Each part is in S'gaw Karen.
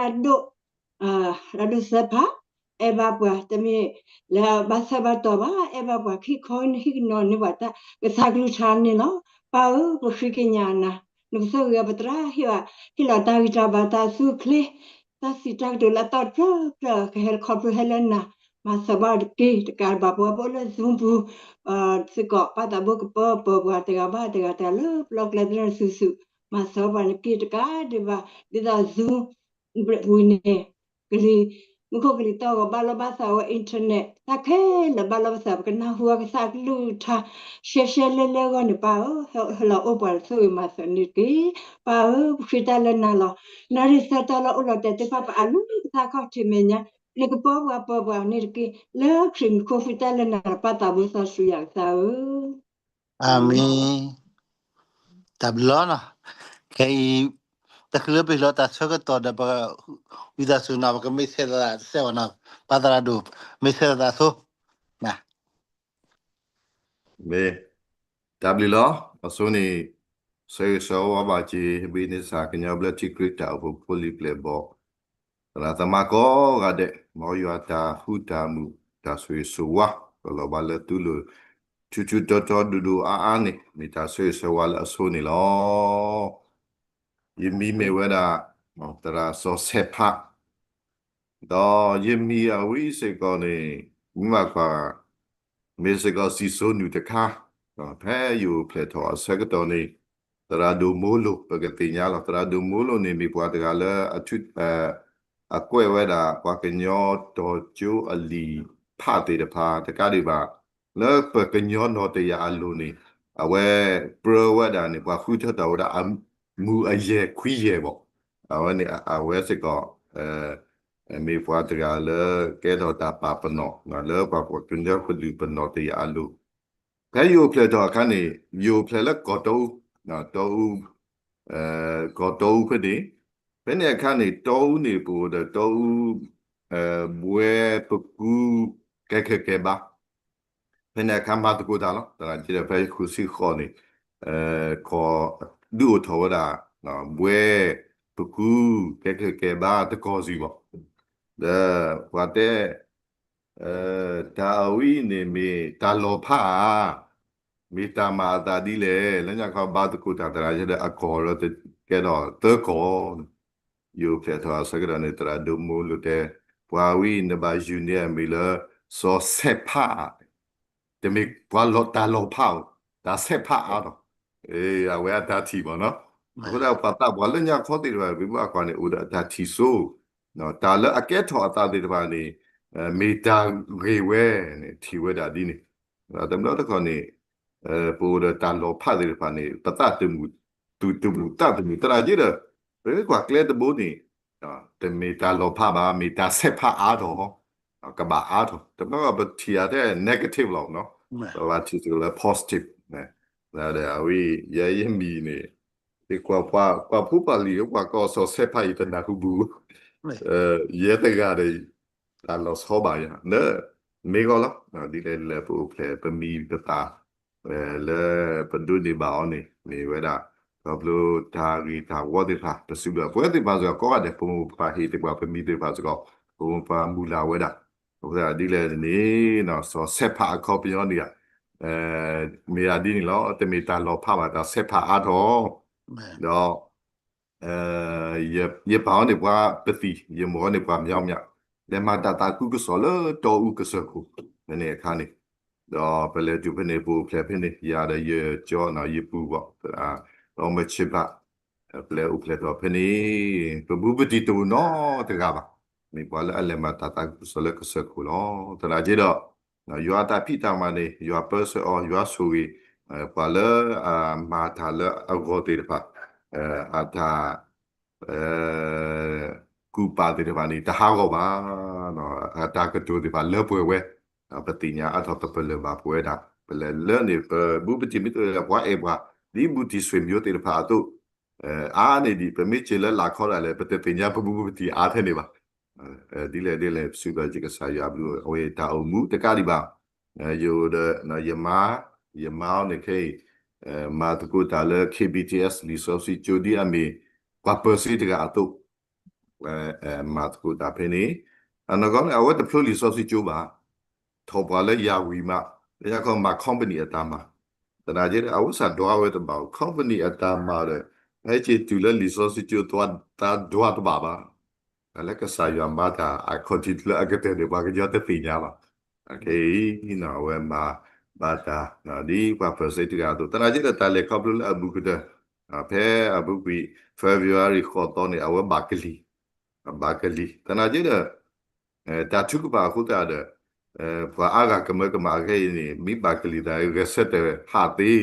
တၢ်ဒိၣ် တၢ်ဒိၣ်သၢဖး အဲၣ်ဘၣ်ပှၤ တမ့ၢ်လၢဘၣ်ဆၢဘၣ်တီၤဘၣ် အဲၣ်ဘၣ်ပှၤ ဟ့ၣ်ခီဟ့ၣ်နီၤန့ၢ်ပှၤတၢ်ကသါကလုၢ်ကထါန့ၣ်လီၤ. ပၢ်ဧၢ ပဃ့ကညးနၤ နကသဂၢၢ်ပသရၣ် ဟ့ၣ်လီၤတၢ်ဂံၢ်တၢ်ဘါ တၢ်အသူၣ်အချ့ တၢ်စံးတၢ်ကတိၤလၢအသီတဖျၢၣ်ဖျၢၣ် ကဟဲခီဖျိဟဲလၢနၤ မၤစၢၤဘၣ်တက့ၢ် တကးဘၣ် ပှၤပအိၣ်လၢ Zoom ပူၤ စ့ၢ်ကီး ပၢ်သးဘိကပၢပၢပှၤတဂၤဘၣ်တဂၤတဂၤလၢပလီၢ်ကျဲသနၢၣ်စုာ်စုာ် မၤစၢၤပှၤန့ၣ်တက့ၢ် တကးဒံးဘၣ် ဒ်သိး Zoom ပူၤန့ၣ် ကလံၤ မူခိၣ်ကလံၤသီၣ်ဂီၤ ဘၣ်လီၢ်ဘၣ်စးဝဲ internet တၢ်ခဲလၢာ်ဘၣ်လီၢ်ဘၣ်စး ပကနၢ်ဟူအကသးကလုၢ်ကထါ ရှဲရှဲလဲလဲအဂီၢ်န့ၣ် ပၢ်ဧၢ ဟဲလီၤအိၣ်ပှၤတဆိၣ်ဂ့ၤမၤစၢၤန့ၣ်တက့ၢ် ပၢ်ဧၢ ပဃ့တၢ်လၢနၤလီၤ. နၣ်ရံၣ်ဆၢကတီၢ်လၢအိၣ်လီၤတဲာ်သ့ၣ်တဖၣ် ပအးလၢကသါခီၣ်ထံးမဲာ်ညါ နကပၢပှၤပၢပှၤန့ၣ်တက့ၢ် လၢခရံာ်မံၤခိၣ် ဃ့တၢ်လၢနၤလီၤ ပၢ်သးဘိစီဆှံယွၤကစၢ်ဧၢ အၤမ့ၣ် တၢ်ဘျုးလီၤနီၤ. ခဲအံၤ တချုးပဟ့ၣ်လီၤတၢ်ဆၢကတီၢ်ဒီး ပ ဝံသးစူၤနီၤ ပကမ့ၢ်ဆဲးသးတစဲးဘၣ်နီၤ ပၢ်သရၣ်ဒိၣ် မ့ၢ်ဆဲးသးသိ မ့ၢ် တၢ်ဘျုးလီၤ. အဆိန့ၣ် ဆၢဂ့ၤဆၢဝါဘၣ်က့ၤ ဘံန့ဆၣ် ကညီဘျၢထံခရံာ်တၢ်အိၣ်ဖှိၣ်ဖိလံၤပျဲၢ်ဘီၣ် သရၣ်သမါကိးဂၤဒဲး မ်ယွၤတၢ်ဃူတၢ်မုာ် တၢ်ဆိၣ်ဂ့ၤဆိၣ်ဝါ ကလီၤဘၣ်လၢသုလိၤ ထူထူတီတီဒိၣ်ဒိၣ်အါအါန့ၣ် မ့ၢ်တၢ်ဆၢဂ့ၤဆၢဝါလၢအဆိန့ၣ်လီၤ. ယမံၤမ့ၢ်ဝဲဒၣ် သရၣ်စီၤဆဲးဖး ဒီးယမံၤအဝဲစ့ၢ်ကီးန့ၣ် မ့ၢ်ဘၣ်ကွၢ် မ့ၢ်စ့ၢ်ကီးစံၣ်စိၤနုာ်တခါ ဖဲယအိၣ်ဖျဲၣ်ထီၣ်အဆၢကတီၢ်န့ၣ် သရၣ်ဒိၣ်မိလိၤ ပကသ့ၣ်ညါလီၤ. သရၣ်ဒိၣ်မိလိၤန့ၣ် မ့ၢ်ပှၤတဂၤလၢ အကွဲးဝဲဒၣ် ပှၤကညီတီၤကၠိအလံာ်ဖးသ့ၣ်တဖၣ် တကးဒံးဘၣ် လၢပကညီနီၢ်တယၢ်အလိၤန့ၣ် အဝဲပြၢဝဲဒၣ်န့ၣ် ပှၤဃုထၢထီၣ်ဝဲဒၣ်အမူးအယဲၢ်ခွံယဲၢ်ဘၣ်. အဝဲန့ၣ် အဝဲစ့ၢ်ကီး မ့ၢ်ပှၤတဂၤလၢကဲထီၣ်တၢ်ပာ်ပနီၣ် လၢပှၤကညီကလုာ်ပနီၢ်တယၢ်အလိၤ ဖဲယအိၣ်ဖျဲၣ်ထီၣ်အခါန့ၣ် ယအိၣ်ဖျဲၣ်လၢကီၢ်တီအူ, တီအူ, ကီၢ်တီအူဖဲန့ၣ်, ဖဲန့ၣ်အခါန့ၣ် တီအူန့ၣ် ပအိၣ်ဒီးတီအူ ဘှဲပကူ ကဲခဲကဲဘါ, ဖဲန့ၣ်အခါမၤသကိးတၢ်လီၤ. သနာ်က့ဒီး ဖဲယဃုဆံဃိးန့ၣ် ကီၢ်ဒုးအိၣ်ထီၣ်ဝဲဒၣ် ဘှဲပကူ ကဲခဲကဲဘါတကီၢ်စံးဘၣ်. ဒီးပှၤတဲ တၢ်အဝဲအံၤန့ၣ်မ့ၢ်တၢ်လီၤဖးဧါ, မ့ၢ်တၢ်မၤအသးဒ်လဲၣ်, လၢညါခီဘါသကိးတၢ်သရၣ်ယဲဒီးအကီၢ်ဒီးကဲထီၣ်သၢကီၢ်, ယအိၣ်ဖျဲၣ်ထီၣ်အဆၢကတီၢ်န့ၣ် သရၣ်ဒိၣ်မိလိၤတဲ ပှၤဝဲအံၤနဘၣ်ယုၢ်န့ၢ်အမံၤလၢ စီၤဆဲးဖး တမ့ၢ်ပှၤလီၤတၢ်လီၤဖးဧိၤ, တၢ်ဆဲးဖးအါထီၣ်, အဝဲအတၢ်ထံၣ်ဘၣ်နီၤ. အဃိသတး ပှၤသးပှၢ်လၢညါခီသ့ၣ်တဖၣ် ပဘၣ်ကွၢ်န့ၣ် အိၣ်ဒီးအတၢ်ထံၣ်စိ, တၢ်လၢအကဲထီၣ်အသးသ့ၣ်တဖၣ်န့ၣ် မ့ၢ်တၢ်ဂ့ၢ်ဝဲန့ၣ် ထံၣ်ဝဲဒၣ်ဒ်န့ၣ်, တဘျီတခီၣ်န့ၣ် ပအိၣ်ဒီးတၢ်လီၤဖးသ့ၣ်တဖၣ်န့ၣ် ပသးတမုာ်, သူၣ်တမုာ်သးတမုာ် သနာ်က့ဒီး ပမ့ၢ်ကွၢ်ကျဲတဘိန့ၣ် တမ့ၢ်တၢ်လီၤဖးဘၣ်, မ့ၢ်တၢ်ဆဲးဖးအါထီၣ်, ကဘၣ်အါထီၣ်, တဘျီဘၣ်ပထံၣ်အါထဲ negative လီၤနီၤ, ပဘၣ်ထံၣ်စ့ၢ်ကီးလၢ positive, အဝဲ ယဲယမံၤန့ၣ် ကွၢ်ဖိပှၤလံၤ ကွၢ်ကီၢ်စီၤဆဲးဖးအံၤတနၢ်ဟူဘူး, ယဲတဂၤဒီး တၢ်လီၤဆီဘၣ်ယၤ လၢ မ့ၢ်ဂီၢ်လီၤ, ဒ်လဲၣ်ဒ်လဲၣ် ပအိၣ်ဖျဲၣ်ပမံၤပသၣ် လၢပဒိးန့ၢ်ဘၣ်အီၤန့ၣ် မ့ၢ်ဝဲဒၣ် ခီဖျိတၢ်ဂ့ၢ်တၢ်ဝီသ့ၣ်တဖၣ် ပစံးဘျုးပဝဲသ့ၣ်တဖၣ်စ့ၢ်ကီး ကိးဂၤဒဲး ပမိၢ်ပပၢ်ဟ့ၣ်သ့ၣ်ပှၤ ပမံၤသ့ၣ်တဖၣ်စ့ၢ်ကီး ပမိၢ်ပပၢ်မုၢ်လၢ်ဝဲဒၣ်, အဃိသတးဒ်လဲၣ်န့ၣ် စီၤဆဲးဖးအခီပညီန့ၣ် မ့ၢ်ဒၣ်ဒ်န့ၣ်လီၤ, တမ့ၢ်တၢ်လီၤဖးဘၣ် တၢ်ဆဲးဖးအါထီၣ်, ဒီး ယပာ်အီၤန့ၢ်ပှၤပသံၣ်, ယမိၣ်အီၤန့ၢ်ပှၤမညီမညီ, လဲၤမၤတၢ်သးခုကစီၣ်လၢတီအူကစၢၢ်ခိၣ်, ဖဲန့ၣ်အခါန့ၣ်, ဒီးပလဲၤတုၤဖဲန့ၣ် ပအိၣ်ဖျဲၣ်ဖဲန့ၣ် ယၤဒီးယကၠီနီၤ ယပုၢ်ဘၣ်, ဒီးမုၢ်ဆ့ၣ်ဘၣ်, ပလဲၤအိၣ်ဖျဲၣ်ထီၣ်ဖဲန့ၣ်, ပဘူးပတံၢ်တအိၣ်နီတဂၤဘၣ်, မ့ၢ်ပှၤလၢအလဲၤမၤတၢ်သးခုကစီၣ်လၢကစၢၢ်ခိၣ်လီၤ. သနာ်က့ဒီး ယွၤအတၢ်ဖံးတၢ်မၤန့ၣ် ယွၤပၢဆှၢအီၤ ယွၤဆိၣ်ဂ့ၤ ပှၤလၢအမၤတၢ်လၢအဂီၢ်သ့ၣ်တဖၣ် အတၢ် ကူၣ်ပာ်သ့ၣ်တဖၣ်န့ၣ် တဟးဂီၤဘၣ်, အတၢ်ကတိၤသ့ၣ်တဖၣ်လၢပှဲၤဝဲ, ပသ့ၣ်ညါအါထီၣ် ပပလၢၢ်ဘၣ်ပဝဲဒၣ် ပလဲၤလၢန့ၣ် ပဘူးပတံၢ်မ့ၢ်တအိၣ်လၢပှၤအဲၣ်ပှၤ ဒ်ဘူးတံၢ်ဆွေမျိုးသ့ၣ်တဖၣ်အသိး အါန့ၢ်ဒံး ပမ့ၢ်စၢၤလၢလာ်ခီဒၣ်လဲာ် ပတသ့ၣ်ညါပဘူးပတံၢ်အါထဲန့ၣ်ဘၣ်. ဒ်လဲၣ်ဒ်လဲၣ် ပစံးဘျုးကစၢ်ယွၤဘျုး အဝဲတၢ်အိၣ်မူတကးဒံးဘၣ်, ယအိၣ်ဒီး ယမါ, ယမါအီၤန့ၣ်ခဲအံၤ မၤသကိးတၢ်လၢ K B T S လံာ်စီဆှံကၠိဒ်အမ့ၢ် ပှၤပၢၤစ့တဂၤအသိး, ဝဲမၤသကိးတၢ်ဖဲန့ၣ်, အနီၢ်ကီၢ်န့ၣ် အဝဲတဖျိလံာ်စီဆှံကၠိဘၣ်, ထီၣ်ပှၤလၢယၤဝံၤမး, လၢညါခီမၤ company အတၢ်မၤ, သနာ်က့ဒီး အဝဲစၢ်ဒွးဝဲတဘၣ်, company အတၢ်မၤဒီး ဟဲက့ၤတုၤလၢလံာ်စီဆှံကၠိ သးဒွးတဘၣ်ဘၣ်. လၢကစၢ်ယွၤမၤတၢ်အခီၣ်ထံးလၢအကတၢၢ်န့ၣ် ပှၤကညီတသ့ၣ်ညါဘၣ်. ခဲအံၤ အဝဲမၤဘၣ်တၢ် ဒ်ပှၤဖၢၣ်စ့တဂၤအသိး, သနာ်က့ဒီး တၢ်လဲၤခီဖျိလၢအဘူးကတၢၢ်, ဖဲအပူၤကွံာ် February ဃိးသီန့ၣ် အဝဲဘၣ်ကလံၤ, ဘၣ်ကလံၤ, သနာ်က့ဒီး တၢ်ထုကဖၣ်အဃိသတးဒီး ပှၤအါဂၤကမၢကမၣ်အခဲအံၤန့ၣ် မ့ၢ်ဘၣ်ကလံၤသး ဂဲၤဆၢထၢၣ်ဟးသ့,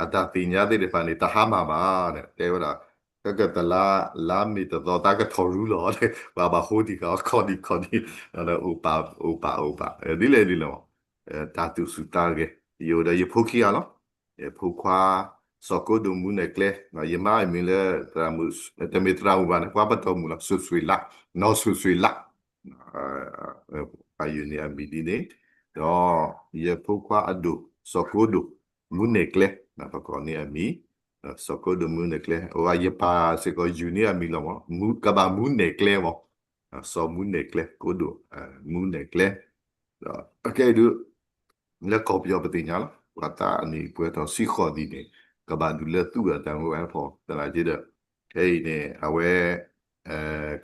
အတၢ်သ့ၣ်ညါသ့ၣ်တဖၣ်န့ၣ် တဟါမၢ်ဘၣ်န့ၣ် တဲဝဲဒၣ်, ကကတလါ လါမ့ၤတသီ တၢ်ကထီၣ်ရူလီၤ, ပှၤဘၣ်ဟိဒံးဃာ်အီၤ ခီဒံးခီဒံး, အိၣ်ပာ်အိၣ်ပာ်အိၣ်ပာ် ဒ်လဲၣ်ဒ်လဲၣ်မး, တၢ်သူၣ်ဆူၣ်သးဂဲၤ, ယအိၣ်ဒီးယဖိခံဂၤလီၤ. ယဖိခွါ စီၤကိဒိၣ်မူနဲၣ်ကျဲ, ယမါအမံၤလၢ တမ့ၢ်သရၣ်မုၣ်ဘၣ်န့ၣ် ပှၤပတီၢ်မုၣ်လီၤ, စွ့ၤစွ့ၤလး, နီၢ်စွ့ၤစွ့ၤလး, ပယုၢ်န့ၢ်အမံၤဒ်န့ၣ်, ဒီးယဖိခွါအဒိၣ် စီၤကိဒိၣ်မူနဲၣ်ကျဲ, ပကိးန့ၢ်အမံၤ, စီၤကိဒိၣ်မူနဲၣ်ကျဲ, အိၣ်ယပၢ်စ့ၢ်ကီးယုၢ်န့ၢ်အမံၤလီၤမး, ကဘၣ်မူနဲၣ်ကျဲမး, စီၤမူနဲၣ်ကျဲ ကိဒိၣ် မူနဲၣ်ကျဲ, ဒီးအခဲအံၤဒုး လၢကီၢ်ပယီၤပသ့ၣ်ညါလီၤ, ပှၤသးအနံၣ်ပှဲၤထီၣ်ဆံဃိးနံၣ်န့ၣ် ကဘၣ်ဒုးလၢသူၣ်အတၢ်မူဝဲဖီ သနာ်က့ဒီး ခဲအံၤန့ၣ် အဝဲ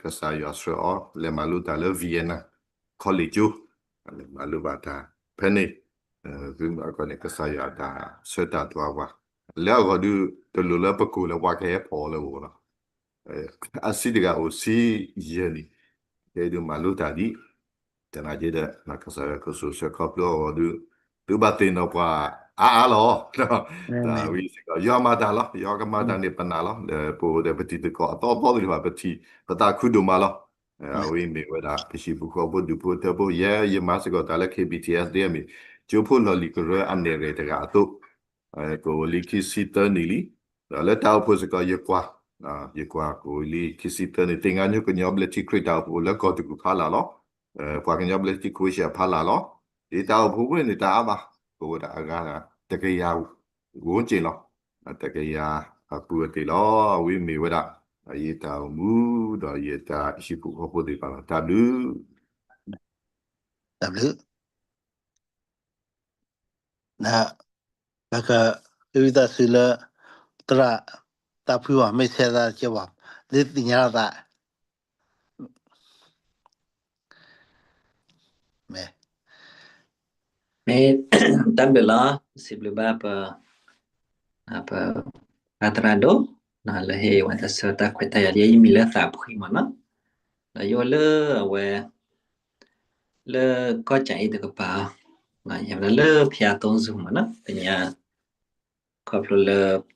ကစၢ်ယွၤဆှၢအီၤ လဲၤမၤလိတၢ်လၢ Vienna College ကၠိ, လဲၤမၤလိဘၣ်တၢ်ဖဲန့ၣ်, သုမၤကီၢ်န့ၣ် ကစၢ်ယွၤတၢ်ဆၢတၢ်ဒွးပှၤ, လၢအဂီၢ်ဒုး တလိၣ်လၢပကိၢ်လၢပှၤကဟဲဖီၣ်အီၤလၢအဂီၢ်လီၤ. အဆံးတဂၤအိၣ်ဆံယဲၢ်နံၣ်, ကဲဒုးမၤလိတၢ်ဒံး, သနာ်က့ဒီး ကစၢ်ယွၤကဆိၣ်ဂ့ၤဆၢခီဖျိအဂီၢ်ဒုး သုဘၣ်သ့ၣ်နီၣ်ပှၤအါအါလီၤ. တၢ်ဝံၤစ့ၢ်ကီး ယွၤမၤတၢ်လီၤ, ယွၤကမၤတၢ်န့ၣ်ပနာ်လီၤ, လၢပအိၣ်ဒီးပတံၤသကိးအသီသီသ့ၣ်တဖၣ် ပထံၣ် ပသးခုဒိၣ်မးလီၤ. အဝဲမ့ၢ်ဝဲဒၣ် ပဟံၣ်ဖိဃီဖိဒူၣ်ဖိထၢဖိ ယဲယမၤစ့ၢ်ကီးတၢ်လၢ K B T S ဒ်အမ့ၢ် ကၠိဖိလီၢ်လံၤကရၢအနဲၣ်ရဲၣ်တဂၤအသိး, ကအိၣ်လံခံဆံသၢနံၣ်လံ, ဒီးလၢတၢ်အိၣ်ဖှိၣ်စ့ၢ်ကီး ယကွၢ်, ယကွၢ်ကအိၣ်လံခံဆံသၢနံၣ် သ့ၣ်ညါညိကညီဘျၢထံခရံာ်တၢ်အိၣ်ဖှိၣ်လၢကီၢ်တကူၣ်ဖီလာ်လီၤ. ပှၤကညီဘျၢထံခရံာ်ဖီလာ်လီၤ. ဒ်တၢ်အိၣ်ဖှိၣ်ဝဲန့ၣ်တအါဘၣ်, ကအိၣ်ဝဲဒၣ်အဂၤတကယၤဂိၣ်က့ၢ်လီၤ. တကယၤအပူၤအတ့ၢ်လီၤ. အဝဲမ့ၢ်ဝဲဒၣ် ယတၢ်အိၣ်မူ ဒီးယတၢ်ဟံၣ်ဖိဃီဖိသ့ၣ်တဖၣ်လီၤ. တၢ်ဘျုး တၢ်ဘျုး ပက ဃ့ဝံသးစူၤလၢ သရၣ်သးဖှံဘၣ် မ့ၢ်ဆဲးသးကဲဘၣ် လၢသ့ၣ်ညါလီၤသး မ့ၢ် မ့ၢ် တၢ်ဘျုးလီၤ စံးဘျုးဘၣ်ပ ပ ပသရၣ်ဒိၣ် လၢဟ့ၣ်ဝဲတၢ်ဆၢတၢ်ခွဲးတၢ်ယာ် ယဲယမံၤလၢသးဖှံမ့ၢ်နီၤ ဒီးယအိၣ်လၢအဝဲ လၢကီၢ်ကၠၤအ့ၣ်တကပၤ ယဲဝဲဒၣ်လၢဖၠါသိဇူၤမ့ၢ်နီၤ ပညါ ခီဖျိလၢ ပ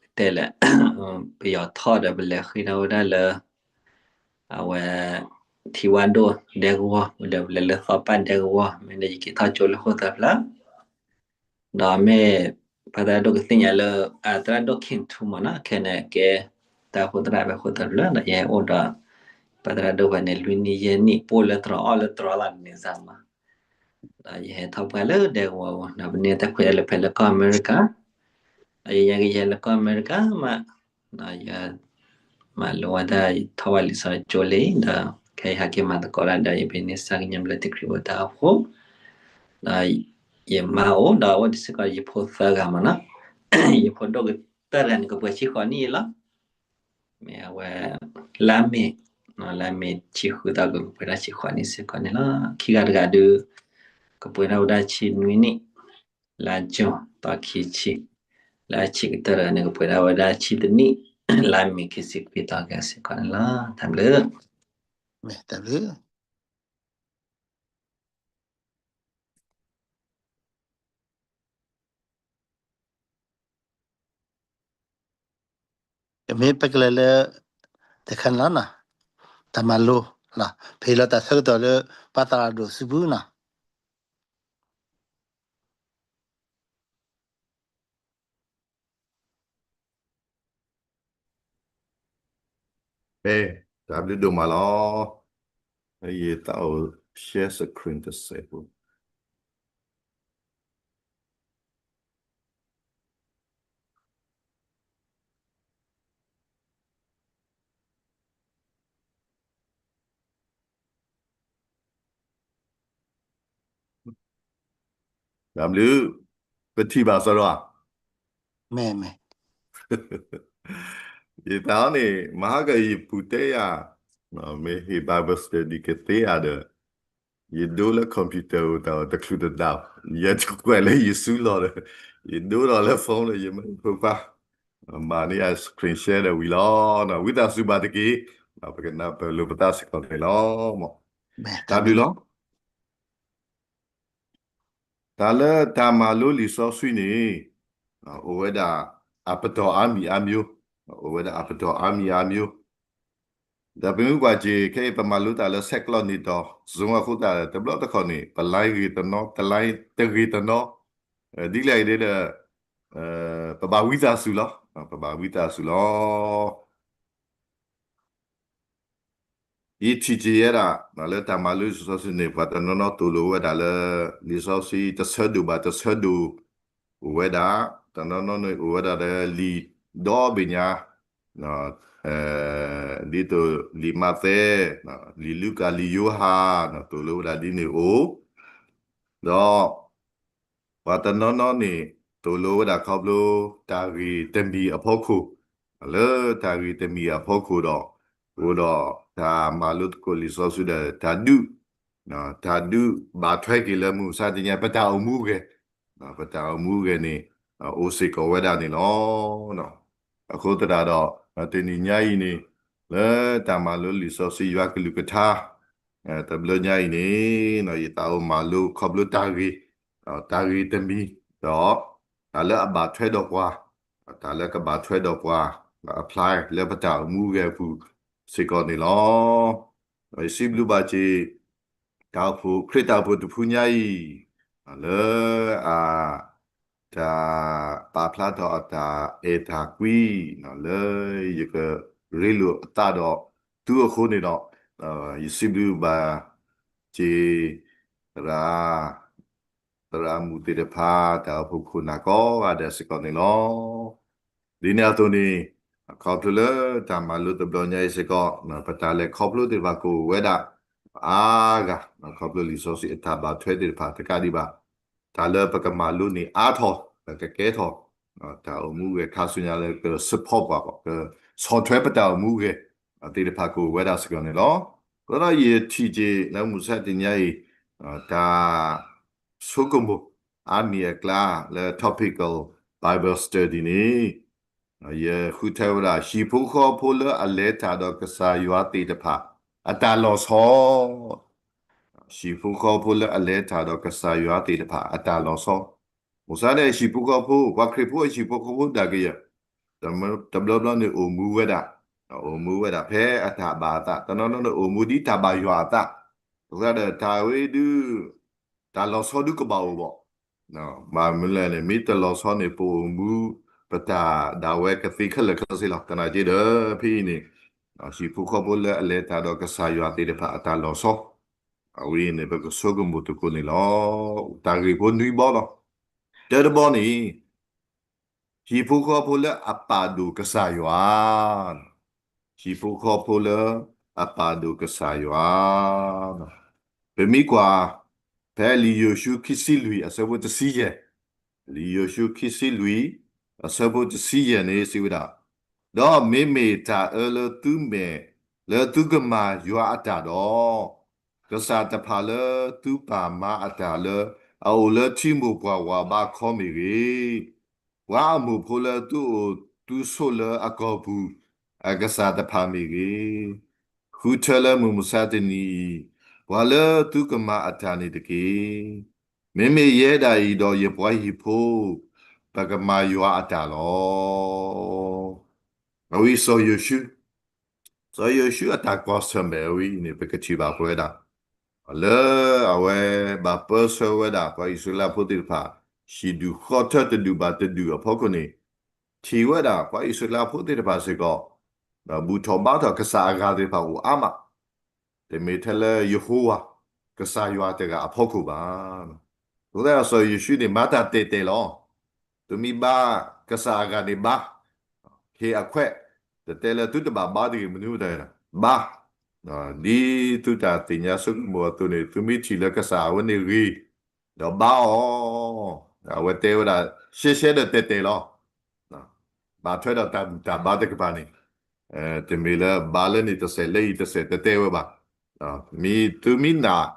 ကတဲလဲၣ် ပယီၤထီၣ်ဒီးပလဲၤဃ့ထီၣ်ဝဲဒၣ်လၢ အဝဲ ထံဝါဒိၣ်ဒဲကဝီၤ ဒီးပလဲၤလၢသီပၢ်ဒဲကဝီၤ မ့ၢ်ဒီးယက့ၤထီၣ်ကၠိလၢဃိၣ်သၢဖျၢၣ် ဒီးမ့ၢ် ပှၤသရၣ်ဒိၣ်ကသ့ၣ်ညါလၢ အသရၣ်ဒိၣ်ခ့ၣ်ထူမ့ၢ်နီၤ ခဲန့ၣ်ကဲ တၢ်အိၣ်ဖှိၣ်သရၣ်ဖဲဃိၣ်သၢဖျၢၣ် ဒီးယဟဲအိၣ်ဒီး ပှၤသရၣ်ဒိၣ်ဖဲန့ၣ် လွံၢ်နံၣ်ယဲၢ်နံၣ် ပအိၣ်လၢတြီၤအီၣ်လၢတြီၤလၢန့ၣ်စၢ်မး ဒီးယဟဲထီၣ်ပှၢ်လၢဒဲကဝီၤအဂီၢ် ဒီးပန့ၢ်တၢ်ခွဲးတၢ်ယာ်လၢဖဲလၢကီၢ်အမဲရကၤ ဒီးယညါက့ၤယဲလၢကီၢ်အမဲရကၤမး ဒီးယ မၤလိဝဲဒၣ်ယထီၣ်ဝဲလံာ်စီဆှံကၠိလံ ဒီးခဲအံၤဟဲက့ၤမၤသကိးတၢ်ဒီး ယဘၣ်န့ၢ်စၢ်ကညီဘျၢထံခရံာ်ဖိတၢ်အိၣ်ဖှိၣ် ဒီးယမါအိၣ် ဒီးအိၣ်ဒံးစ့ၢ်ကီးယဖိသၢဂၤမ့ၢ်နီၤ ယဖိဒိၣ်ကတၢၢ်တဂၤန့ၣ် ကပှဲၤဆံဃိးနံၣ်လီၤ မ့ၢ်အဝဲ လါမ့ၤ လါမ့ၤဆံဃုသီ ကပှဲၤဒၣ်ဆံဃိးနံၣ်စ့ၢ်ကီးန့ၣ်လီၤ ခံဂၤတဂၤဒုး ကပှဲၤဒၣ်ဝဲဒၣ်ဆံနွံနံၣ် လါကၠိၤ သီခံဆံ လၢအဆံးကတၢၢ်တဂၤန့ၣ် ကပှဲၤဒၣ်ဝဲဒၣ်ဆံတနံၣ် လါမ့ၤခံဆံခွံသီကစ့ၢ်ကီးန့ၣ်လီၤ တၢ်ဘျုး တၢ်ဘျုး ပမ့ၢ်ပကလဲၤလၢ တခါန့ၣ်လီၤနီၤ တၢ်မၤလိ ဖဲလီၤတၢ်ဆၢကတီၢ်လၢ ပှၤသရၣ်ဒိၣ်စုပူၤနီၤ ဖဲ တၢ်ဘျုးဒိၣ်မးလီၤ. ယသးအိၣ် share screen တစဲးဖိ. တၢ်ဘျုး, ပထံၣ်ဘၣ်စီၤဒိၣ်ဧါ, ယသးအီၤန့ၣ် မဟါကယပူၤတဲယၤ, မ့ၢ်ဟ့ၣ် Bible study ကသ့ဧါဒီး ယဒိလၢ computer အိၣ်တၢ်အီၤတချုးတဒၣ်, ယတကွဲးလၢယစုလီၢ်ဒီး ယဒိဒီးလၢ phone လၢယမ့ၢ်ဖိခွါ, မၤန့ၢ်ယၤ screen share ဒီးဝံၤလီၤ. ဝံသးစူၤဘၣ်တက့ၢ်, ပကနၢ်ပၢၢ်လိာ်ပသးစ့ၢ်ကီးန့ၣ်လီၤ. တၢ်ဘျုးလီၤ. တၢ်လၢတၢ်မၤလိလံာ်စီဆှံန့ၣ် အိၣ်ဝဲဒၣ်အပတီၢ်အါမံၤအါမျိုး, အိၣ်ဝဲဒၣ်အပတီၢ်အါမံၤအါမျိုး, ဒီးပမ့ၢ်ကွၢ်က့ၤ ခဲအံၤပမၤလိတၢ်လၢဆဲးကျိးန့ၣ်ဒီး Zoom အဃိသတး တဘျီတခီၣ်န့ၣ် ပ line ဂ့ၤတနီၤ, တ line တဂ့ၤတနီၤ, ဒ်လဲၣ်ဂ့ၤဒ်ဒီး ပဘၣ်ဝံသးစူၤလီၤ, ပဘၣ်ဝံသးစူၤလီၤ. ယထံၣ်က့ၤယဲဒၣ် လၢတၢ်မၤလိလံာ်စီဆှံန့ၣ် ပှၤတနီၤနီၤသိၣ်လိဝဲဒၣ်လၢ လံာ်စီဆှံတဆၢဒိၣ်ဘၣ်တဆၢဒိၣ်အိၣ်ဝဲဒၣ်, တနီၤနီၤန့ၣ်အိၣ်ဝဲဒၣ်လၢလံာ်ဒီဘ့ၣ်ညါ, ဒ်သိးလံာ်မးသဲ, လံာ်လူၤကၣ်, လံာ်ယိၤဟၣ်, သိၣ်လိဝဲဒၣ်ဒ်န့ၣ်အိၣ်, ဒီး ပှၤတနီၤနီၤန့ၣ် သိၣ်လိဝဲဒၣ်ခီဖျိတၢ်ဂ့ၢ်တမံၤအဖီခိၣ်, လၢတၢ်ဂ့ၢ်တမံၤအဖီခိၣ်ဒီး အိၣ်ဒီးတၢ်မၤလိသကိးလံာ်စီဆှံဒီး တၢ်ဒုး, တၢ်ဒုးဘၣ်ထွဲက့ၤလၢမုၢ်မဆါတနံၤညါ ပတၢ်အိၣ်မူဂဲၤ, ပတၢ်အိၣ်မူဂဲၤန့ၣ် အိၣ်စ့ၢ်ကီးဝဲဒၣ်န့ၣ်လီၤ. အဃိသတးဒီး တနံၤညါအံၤန့ၣ် လၢတၢ်မၤလိလံာ်စီဆှံယွၤကလုၢ်ကထါ တဘျီညါအံၤန့ၣ် ယသးအိၣ်မၤလိခီဖျိတၢ်ဂ့ၢ်, တၢ်ဂ့ၢ်တမံၤ, ဒီးတၢ်လၢအဘၣ်ထွဲဒီးပှၤ, တၢ်လၢကဘၣ်ထွဲဒီးပှၤ, apply လၢပတၢ်အိၣ်မူဂဲၤအပူၤစ့ၢ်ကီးန့ၣ်လီၤ. ဒီးယစံးဘျုးဘၣ်က့ၤ တၢ်အိၣ်ဖှိၣ် ခရံာ်တၢ်အိၣ်ဖှိၣ်တဖုညါအံၤ လၢအ တၢ်ပာ်ဖျါထီၣ်အတၢ်အဲၣ်တၢ်ကွံ လၢယကရ့လိာ်အသးဒီးသုအဃိန့ၣ်ဒီး ယစံးဘျုးဘၣ်က့ၤ သရၣ်, သရၣ်မုၣ်သ့ၣ်တဖၣ် တၢ်အိၣ်ဖှိၣ်ခိၣ်နၢ်ကိးဂၤဒဲးစ့ၢ်ကီးန့ၣ်လီၤ. ဒ်န့ၣ်အသိးန့ၣ် ခီဖျိလၢတၢ်မၤလိတဘျီညါအံၤစ့ၢ်ကီး ပတၢ်လဲၤခီဖျိသ့ၣ်တဖၣ်ကအိၣ်ဝဲဒၣ်အါဂၤ, ခီဖျိလံာ်စီဆှံအတၢ်ဘၣ်ထွဲသ့ၣ်တဖၣ်တကးဒံးဘၣ် တၢ်လၢပကမၤလိန့ၣ်အါထီၣ် ပကကဲထီၣ် တၢ်အိၣ်မူဂဲၤခါဆူညါလၢက support ပှၤ ကဆီၣ်ထွဲပတၢ်အိၣ်မူဂဲၤသ့ၣ်တဖၣ်ကအိၣ်ဝဲဒၣ်စ့ၢ်ကီးန့ၣ်လီၤ. အဃိဒီးယထံၣ်က့ၤလၢမုၢ်မဆါတနံၤညါအံၤ တၢ်ဆိကမိၣ်အါမံၤအကျါလၢ topical Bible study န့ၣ် ယဃုထၢဝဲဒၣ် ဟံၣ်ဖိဃီဖိလၢအလဲၤတၢ်ဒီးကစၢ်ယွၤသ့ၣ်တဖၣ် အတၢ်လီၤဆီ, ဟံၣ်ဖိဃီဖိလၢအလဲၤတၢ်ဒီးကစၢ်ယွၤသ့ၣ်တဖၣ် အတၢ်လီၤဆီ, မုၢ်မဆါန့ၣ် ဟံၣ်ဖိဃီဖိ ပှၤခရံာ်ဖိအဟံၣ်ဖိဃီဖိဒၣ်ကယဲၢ် တဘျီဘျီန့ၣ်အိၣ်မူဝဲဒၣ်, အိၣ်မူဝဲဒၣ်ဖဲအတၢ်ဘၣ်အသး, တနီၤနီၤန့ၣ် အိၣ်မူဒ်တၢ်ဘၣ်ယွၤအသး, အဃိသတးဒီးတၢ်ဝဲဒုး တၢ်လီၤဆီဒုးကဘၣ်အိၣ်ဘၣ်, ဘၣ်မနုၤလဲၣ်န့ၣ် မ့ၢ်တလီၤဆီန့ၣ် ပအိၣ်မူ ပတၢ်ဒၣ်ဝဲကသ့ခဲလၢာ်ခဲဆ့လီၤ. သနာ်က့ဒီး ဖဲအံၤန့ၣ် ဟံၣ်ဖိဃီဖိလၢအလဲၤတၢ်ဒီးကစၢ်ယွၤသ့ၣ်တဖၣ်အတၢ်လီၤဆီ, အဝဲအံၤန့ၣ် ပကဆိကမိၣ်သကိးန့ၣ်လီၤ. တၢ်ဂ့ၢ်ဖိနွံဘီလီၤ. တၢတဘီန့ၣ် ဟံၣ်ဖိဃီဖိလၢအပာ်ဒိၣ်ကစၢ်ယွၤ, ဟံၣ်ဖိဃီဖိလၢအပာ်ဒိၣ်ကစၢ်ယွၤ, ပမ့ၢ်ကွၢ် ဖဲလံာ်ယိၤၡူခံဆံလွံၢ်အဆၢဖိတဆံယဲၢ်, လံာ်ယိၤၡူခံဆံလွံၢ် အဆၢဖိတဆံယဲၢ်န့ၣ် စံးဝဲဒၣ်, ဒီးမ့မ့ၢ်တၢ်အၢလၢသုမဲာ် လၢသုကမၤယွၤအတၢ်ဒီး ကစၢ်တဖၣ်လၢသုပာ်မၤအတၢ်လၢအအိၣ်လၢထံမိၢ်ပှၢ်ဝၤဘါခီမ့ၢ်ဂ့ၤ, ပှၤအမိၢ်ဖိလၢသုအိၣ်သုဆိးလၢအကီၢ်ပူၤ အကစၢ်တဖၣ်မ့ၢ်ဂ့ၤ, ဃုထၢလၢမုၢ်မဆါတနံၤအံၤ ပှၤလၢသုကမၤအတၢ်န့ၣ်တက့ၢ်. မ့မ့ၢ်ယဲဒၣ်အံၤဒီးယပှၤဟံၣ်ဖိ ပကမၤယွၤအတၢ်လီၤ. အဝဲစီၤယိၤၡူ စီၤယိၤၡူအတၢ်ကွၢ်ဆၢၣ်မဲာ်အဝဲအံၤန့ၣ် ပကထံၣ်ဘၣ်ပဝဲဒၣ် လၢအဝဲဘၣ်ပၢဆှၢဝဲဒၣ် ပှၤအံၣ်စရ့လးဖိသ့ၣ်တဖၣ် ဟံၣ်ဒူၣ်ဃီထၢတဒူၣ်ဘၣ်တဒူၣ်အဖီခိၣ်န့ၣ် ထံၣ်ဝဲဒၣ်ပှၤအံၣ်စရ့လးဖိသ့ၣ်တဖၣ်စ့ၢ်ကီး ဘူၣ်ထီၣ်ဘါထီၣ်ကစၢ်အဂၤသ့ၣ်တဖၣ်အိၣ်အါမး တမ့ၢ်ထဲလၢယဟိဝၤ ကစၢ်ယွၤတဂၤအဖီခိၣ်ဘၣ်. အဃိသတးဒီးစီၤယိၤၡူန့ၣ် မၤတၢ်တဲာ်တဲာ်လီၤ. သုမ့ၢ်ဘါကစၢ်အဂၤန့ၣ်ဘါ, ဟ့ၣ်အခွဲး, တတဲလၢသုတဘၣ်ဘါတဂ့ၤ မနုၤတဂ့ၤ, ဘါ, ဒ်သုတၢ်သ့ၣ်ညါဆိကမိၣ်အသိးန့ၣ် သုမ့ၢ်ထံၣ်လၢကစၢ်အဝဲန့ၣ်ဂ့ၤ, ဒီးဘါအီၤ, အဝဲတဲဝဲဒၣ် ရှဲရှဲဒီးတဲာ်တဲာ်လီၤ. ဘၣ်ထွဲဒီးတၢ်ဘူၣ်တၢ်ဘါတကပၤန့ၣ်, တမ့ၢ်လၢဘါလၢန့ၣ်တစဲးလၢအံၤတစဲးတတဲဝဲဘၣ်. မ့ၢ်သုမ့ၢ်နာ်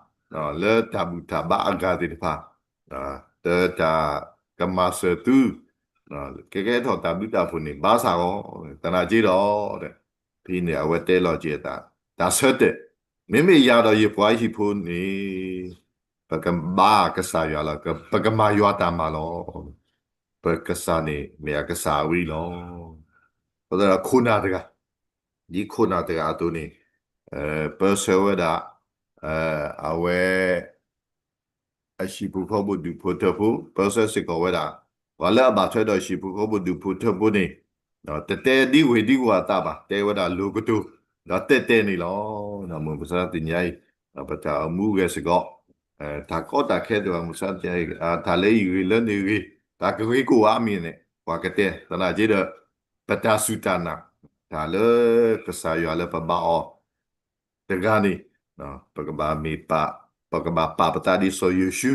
လၢတၢ်ဘူၣ်တၢ်ဘါအဂၤသ့ၣ်တဖၣ်, တၢ်ကမၤစၢၤသု, ကကဲထီၣ်တၢ်ဘျုးတၢ်ဖှိၣ်န့ၣ် ဘါစၢ်အီၤ, သနာ်က့ဒီး ဖဲန့ၣ်အဝဲတဲလီၤက့ၤအသး, တၢ်ဆၢတဲာ်, မ့မ့ၢ်ယၤဒီးယပှၤဟံၣ်ဖိန့ၣ် ပကဘါကစၢ်ယွၤလီၤ, ပကမၤယွၤတၢ်မၤလီၤ. ပကစၢ်န့ၣ်မ့ၢ်အကစၢ်အဝဲအံၤလီၤ. အဃိသတးဒီးခိၣ်နၢ်တဂၤ, ဒ်ခိၣ်နၢ်တဂၤအသိးန့ၣ်, ပၢဆှၢဝဲဒၣ် အဝဲ အဟံၣ်ဖိဃီဖိဒူၣ်ဖိထၢဖိ, ပၢဆှၢစ့ၢ်ကီးဝဲဒၣ် ပှၤလၢအဘၣ်ထွဲဒီးဟံၣ်ဖိဃီဖိဒူၣ်ဖိထၢဖိန့ၣ်, တတဲဒ်ဝ့ၢ်ဒ်ဝီၤအသးဘၣ်, တဲဝဲဒၣ်လိၤကတိၤ, ဒီးတဲတဲန့ၣ်လီၤ. မုၢ်မဆါတနံၤအံၤ, ပတၢ်အိၣ်မူဂဲၤစ့ၢ်ကီး, တၢ်ကီတၢ်ခဲသ့ၣ်တဖၣ် မုၢ်မဆါတနံၤအံၤ, တၢ်လၢအံၤဂ့ၤလၢန့ၣ်ဂ့ၤ, တၢ်ကဂ့ၤကအိၣ်အါမံၤန့ၣ် ပှၤကတဲ, သနာ်က့ဒီး ပတၢ်စူၢ်တၢ်နာ်, တၢ်လၢကစၢ်ယွၤလၢပဘါအီၤ တဂၤန့ၣ်, ပကဘၣ်မ့ၢ်ပာ်, ပကဘၣ်ပာ်ပသးဒ်စီၤယိၤၡူ,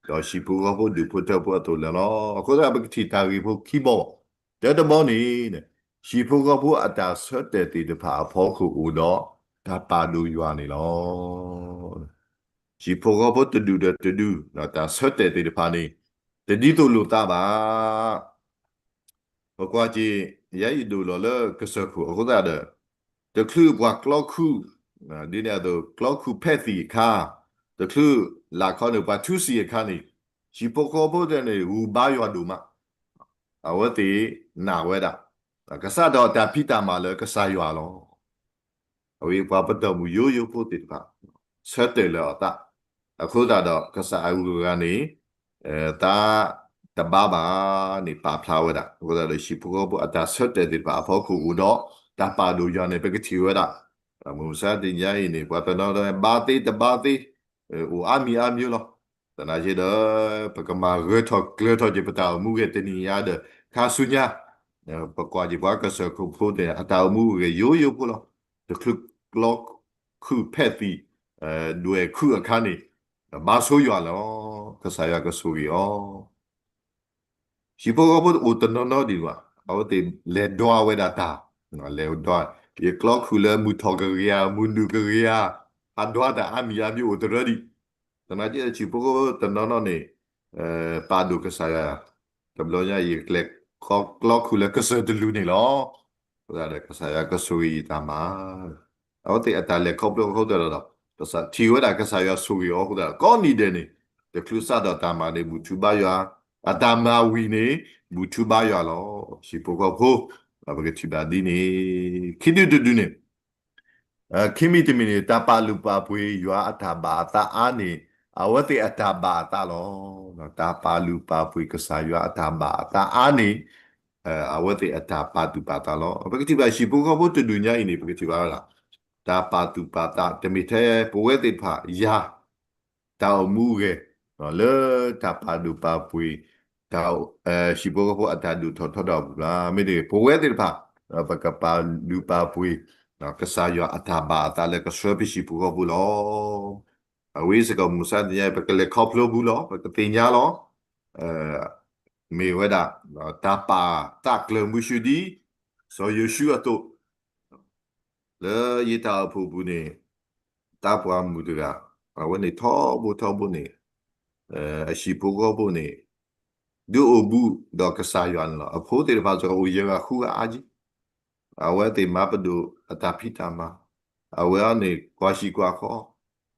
ဒီးဟံၣ်ဖိဃီဖိဒူၣ်ဖိထၢဖိအသိးလၢာ်လီၤ. အဃိသတးပကထံၣ်တၢ်ဂ့ၢ်ဖိခံဘီ, တၢတဘီန့ၣ်, ဟံၣ်ဖိဃီဖိအတၢ်ဆၢတဲာ်သ့ၣ်တဖၣ်အဖီခိၣ်အိၣ်ဒီး တၢ်ပာ်ဒိၣ်ယွၤန့ၣ်လီၤ. ဟံၣ်ဖိဃီဖိတဒူၣ်ဒီးတဒူၣ် တၢ်ဆၢတဲာ်သ့ၣ်တဖၣ်န့ၣ်, တဒ်သိးလိာ်သးဘၣ်. ပကွၢ်က့ၤ ယဲယဒိၣ်လီၤလၢကစၢၢ်ခိၣ်အဃိသတးဒီး, တချုးပှၤကျီခုၣ်, ဒ်န့ၣ်အသိး ကျီခုၣ်ဖဲးသံၣ်အခါ, တချုးလၢခီန့ၣ် ပှၤထူစံၣ်အခါန့ၣ်, ဟံၣ်ဖိဃီဖိတဖၣ်န့ၣ် ဂူာ်ဘါယွၤဒိၣ်မး, အဝဲသ့ၣ်နာ်ဝဲဒၣ်, ကစးထီၣ်တၢ်ဖံးတၢ်မၤလၢကစၢ်ယွၤလီၤ. အဝဲပှၤပတီၢ်မုၢ်ယိယိဖိသ့ၣ်တဖၣ် ဆၢတဲာ်လၢအီၤသး, အဃိသတးဒီးကစၢ်အဂုၤအဂၤန့ၣ်, သးတဘါဘၣ်န့ၣ် ပာ်ဖျါဝဲဒၣ်, အဃိသတးဒီးဟံၣ်ဖိဃီဖိအတၢ်ဆၢတဲာ်သ့ၣ်တဖၣ်အဖီခိၣ်အိၣ်ဒီး တၢ်ပာ်ဒိၣ်ယွၤန့ၣ် ပကထံၣ်ဝဲဒၣ်, မုၢ်မဆါတနံၤအံၤန့ၣ် ပှၤတနီၤနီၤဘါသ့တဘါသ့, အိၣ်အါမံၤအါမံၤလီၤ. သနာ်က့ဒီး ပကမၤဂၢၢ်ထီၣ်ကျၢၤထီၣ်က့ၤပတၢ်အိၣ်မူဂဲၤတနံၤညါဒီး ခါဆူညါ, ပကွၢ်က့ၤပှၤကစၢၢ်ခိၣ်ဖိသ့ၣ် အတၢ်အိၣ်မူဂဲၤယိယိဖိလီၤ. တချုးကျီခုၣ်ဖဲးသံၣ်, ဒွဲၣ်ခုၣ်အခါန့ၣ်, ဘါဆိယွၤလီၤ, ကစၢ်ယွၤကဆိၣ်ဂ့ၤအီၤ. ဟံၣ်ဖိဃီဖိအိၣ်တနီၤနီၤဒံးဘၣ်, အဝဲသ့ၣ်လဲၤဒွးဝဲဒၣ်တၢ်, လဲၤဒွး, ယကျီခုၣ်လၢမုၢ်ထီၣ်ကဂ့ၤဧါ, မုၢ်နုာ်ကဂ့ၤဧါ, ဟးဒွးတၢ်အါမံၤအါမံၤအိၣ်တရၢဒံး, သနာ်က့ဟံၣ်ဖိဃီဖိတနီၤနီၤန့ၣ်, ပာ်ဒိၣ်ကစၢ်ယွၤ, တဘျီညါယကျဲၤ ကျီခုၣ်လၢကစၢၢ်တလူၤန့ၣ်လီၤ. အဃိသတးဒီးကစၢ်ယွၤကဆိၣ်ဂ့ၤယတၢ်မၤ အဝဲသ့ၣ်အတၢ်လဲၤခီဖျိအဃိသတးဒီး, ပထံၣ်ဝဲဒၣ်ကစၢ်ယွၤဆိၣ်ဂ့ၤအီၤအဃိသတးဒီး ကိးနံၤဒဲးန့ၣ်, တချုးစးထီၣ်တၢ်မၤန့ၣ် ဘူၣ်ထူဘါယွၤ, အတၢ်မၤဝံၤန့ၣ် ဘူၣ်ထူဘါယွၤလီၤ. ဟံၣ်ဖိဃီဖိ, ပကထံၣ်ဘၣ်ဒ်န့ၣ်, ခံဒုတဒုန့ၣ်, ခံမံၤတမံၤန့ၣ် တၢ်ပာ်လုၢ်ပာ်ပှ့ၤယွၤအတၢ်ဘၣ်အသးအါန့ၣ်, အဝဲသ့ၣ်အတၢ်ဘၣ်အသးလီၤ. တၢ်ပာ်လုၢ်ပာ်ပှ့ၤကစၢ်ယွၤအတၢ်ဘၣ်အသးအါန့ၣ်, အဝဲသ့ၣ်အတၢ်ပာ်သူၣ်ပာ်သးလီၤ. ပကထံၣ်ဘၣ်ဟံၣ်ဖိဃီဖိတဒုညါအံၤန့ၣ် ပကထံၣ်ဘၣ်ဝဲဒၣ်, တၢ်ပာ်သူၣ်ပာ်သး တမ့ၢ်ထဲပဝဲသ့ၣ်တဖၣ်ယၤ တၢ်အိၣ်မူဂဲၤ, လၢတၢ်ပာ်လုၢ်ပာ်ပှ့ၤ, တၢ်, ဟံၣ်ဖိဃီဖိအတၢ်ဒိၣ်ထီၣ်ထီထီၣ်အပူၤလီၤ. မ့တမ့ၢ် ပဝဲသ့ၣ်တဖၣ်, ပကပာ်လုၢ်ပာ်ပှ့ၤ, ကစၢ်ယွၤအတၢ်ဘၣ်အသးလၢကဆှၢပဟံၣ်ဖိဃီဖိလီၤ. အဝဲစ့ၢ်ကီးမုၢ်မဆါတနံၤအံၤ ပကလဲၤခီဖျိဘူးလီၤ, ပကသ့ၣ်ညါလီၤ. မ့ၢ်ဝဲဒၣ်, တၢ်ပာ်သးကျၢၤမုဆူၣ်ဒ်, စီၤယိၤၡူအသိး လၢယတၢ်အိၣ်ဖှိၣ်ပူၤန့ၣ်, တၢ်ပှၤမုၣ်တဂၤ, အဝဲန့ၣ်ထီဘိထီဘိန့ၣ်, အဟံၣ်ဖိဃီဖိန့ၣ်, ဒုးအိၣ်ဘူးဒီးကစၢ်ယွၤန့ၣ်လီၤ. အဖိသ့ၣ်တဖၣ်စ့ၢ်ကီးအိၣ်ယဲၢ်ဂၤဃုဂၤအါကံ, အဝဲသ့ၣ်မၤပဒိၣ်အတၢ်ဖံးတၢ်မၤ, အဝဲအံၤန့ၣ်ကွၢ်ဟံၣ်ကွၢ်ဃီ,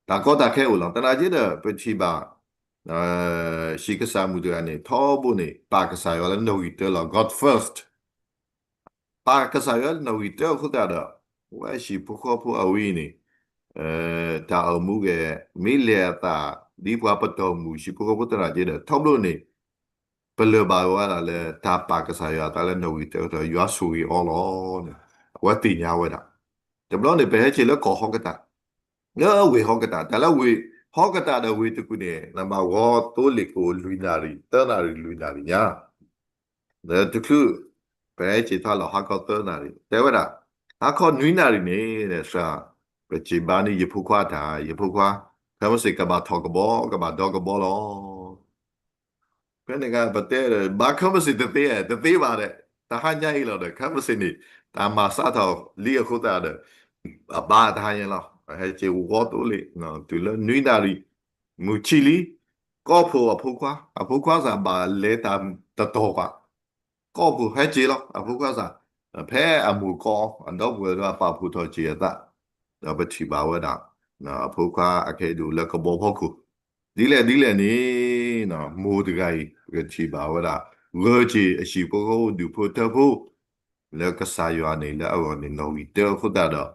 တၢ်ကီတၢ်ခဲအိၣ်လီၤ. သနာ်က့ဒီး ပထံၣ်ဘၣ် ဟံၣ်ကစၢ်မုၣ်တဂၤန့ၣ် ထီဘိန့ၣ် ပာ်ကစၢ်ယွၤလၢနီၣ်ဂံၢ်တၢလီၤ, God first. ပာ်ကစၢ်ယွၤလၢနီၣ်ဂံၢ်တၢအဃိသတးဒီး, အဝဲဟံၣ်ဖိဃီဖိအဝဲအံၤန့ၣ်, တၢ်အိၣ်မူဂဲၤ မ့ၢ်လဲၤအသး ဒ်ပှၤပတီၢ်မုၢ်ဟံၣ်ဖိဃီဖိသနာ်က့ဒီး ထီဘိန့ၣ် ပလၢၢ်ဘၣ်ဝဲဒၣ်လၢတၢ်ပာ်ကစၢ်ယွၤအသးလၢနီၣ်ဂံၢ်တၢအဃိဒီး ယွၤဆိၣ်ဂ့ၤအီၤလီၤန့ၣ် အဝဲသ့ၣ်ညါဝဲဒၣ်. တဘျီန့ၣ် ပဟဲက့ၤလၢကီၢ်ဟီၣ်ကတၢၢ်, လၢဝ့ၢ်ဟီၣ်ကတၢၢ်, တၢ်လၢဝ့ၢ်ဟီၣ်ကတၢၢ်ဒီးဝ့ၢ်တကူၣ်န့ၣ် နဘၣ်ဂီၤသိလ့ၣ်ကအိၣ်လွံၢ်နၣ်ရံၣ် သၢနၣ်ရံၣ်လွံၢ်နၣ်ရံၣ်ညါ ဒီးတချုး ပဟဲက့ၤထီၣ်လီၤဟါခီသၢနၣ်ရံၣ်, တဲဝဲဒၣ်, ဟါခီနွံနၣ်ရံၣ်န့ၣ် စှၤ, ပစံးဘၣ်န့ၢ်ယဖိခွါတၢ်, ယဖိခွါ, ခဲမုၢ်ဆ့ၣ်ကဘၣ်ထီၣ်ကဘီ ကဘၣ်ဒီကဘီလီၤ. ဖဲန့ၣ်အခါ ပတဲဒီး ဘါ conference တသ့ တသ့ဘၣ်ဒီး တဟါညါအံၤလီၤဒီး conference န့ၣ် တၢ်မၤစးထီၣ်လံအဃိသတးဒီး အဘါတဟါညါလီၤ. ဟဲက့ၤဝီသိလ့ၣ် တုၤလၢနွံနၣ်ရံၣ် မုၢ်ဆံလံ ကီၢ်ဖိအဖိခွါ အဖိခွါစ့ၢ်ဘၣ်လဲၤတၢ်တတီၤဘၣ် ကီၢ်ဖိဟဲက့ၤလီၤ အဖိခွါစ့ၢ် ဖဲအမိၢ်ကီၢ်အဒီပုၢ်ဝဲၢ်ဒီးအပာ်ဖှိၣ်ထီၣ်က့ၤအသး ဒီးပထံၣ်ဘၣ်ဝဲဒၣ် အဖိခွါအခဲအံၤဒိၣ်လၢကဘီဖီခိၣ် ဒ်လဲၣ်ဒ်လဲၣ်န့ၣ် မိၢ်တဂၤအံၤ ပကထံၣ်ဘၣ်ဝဲဒၣ် ဂၢၢ်က့ၤအဟံၣ်ဖိဃီဖိဒူၣ်ဖိထၢဖိ လၢကစၢ်ယွၤန့ၣ်လၢအဂီၢ်န့ၣ် နီၣ်ဂံၢ်တၢအဃိသတး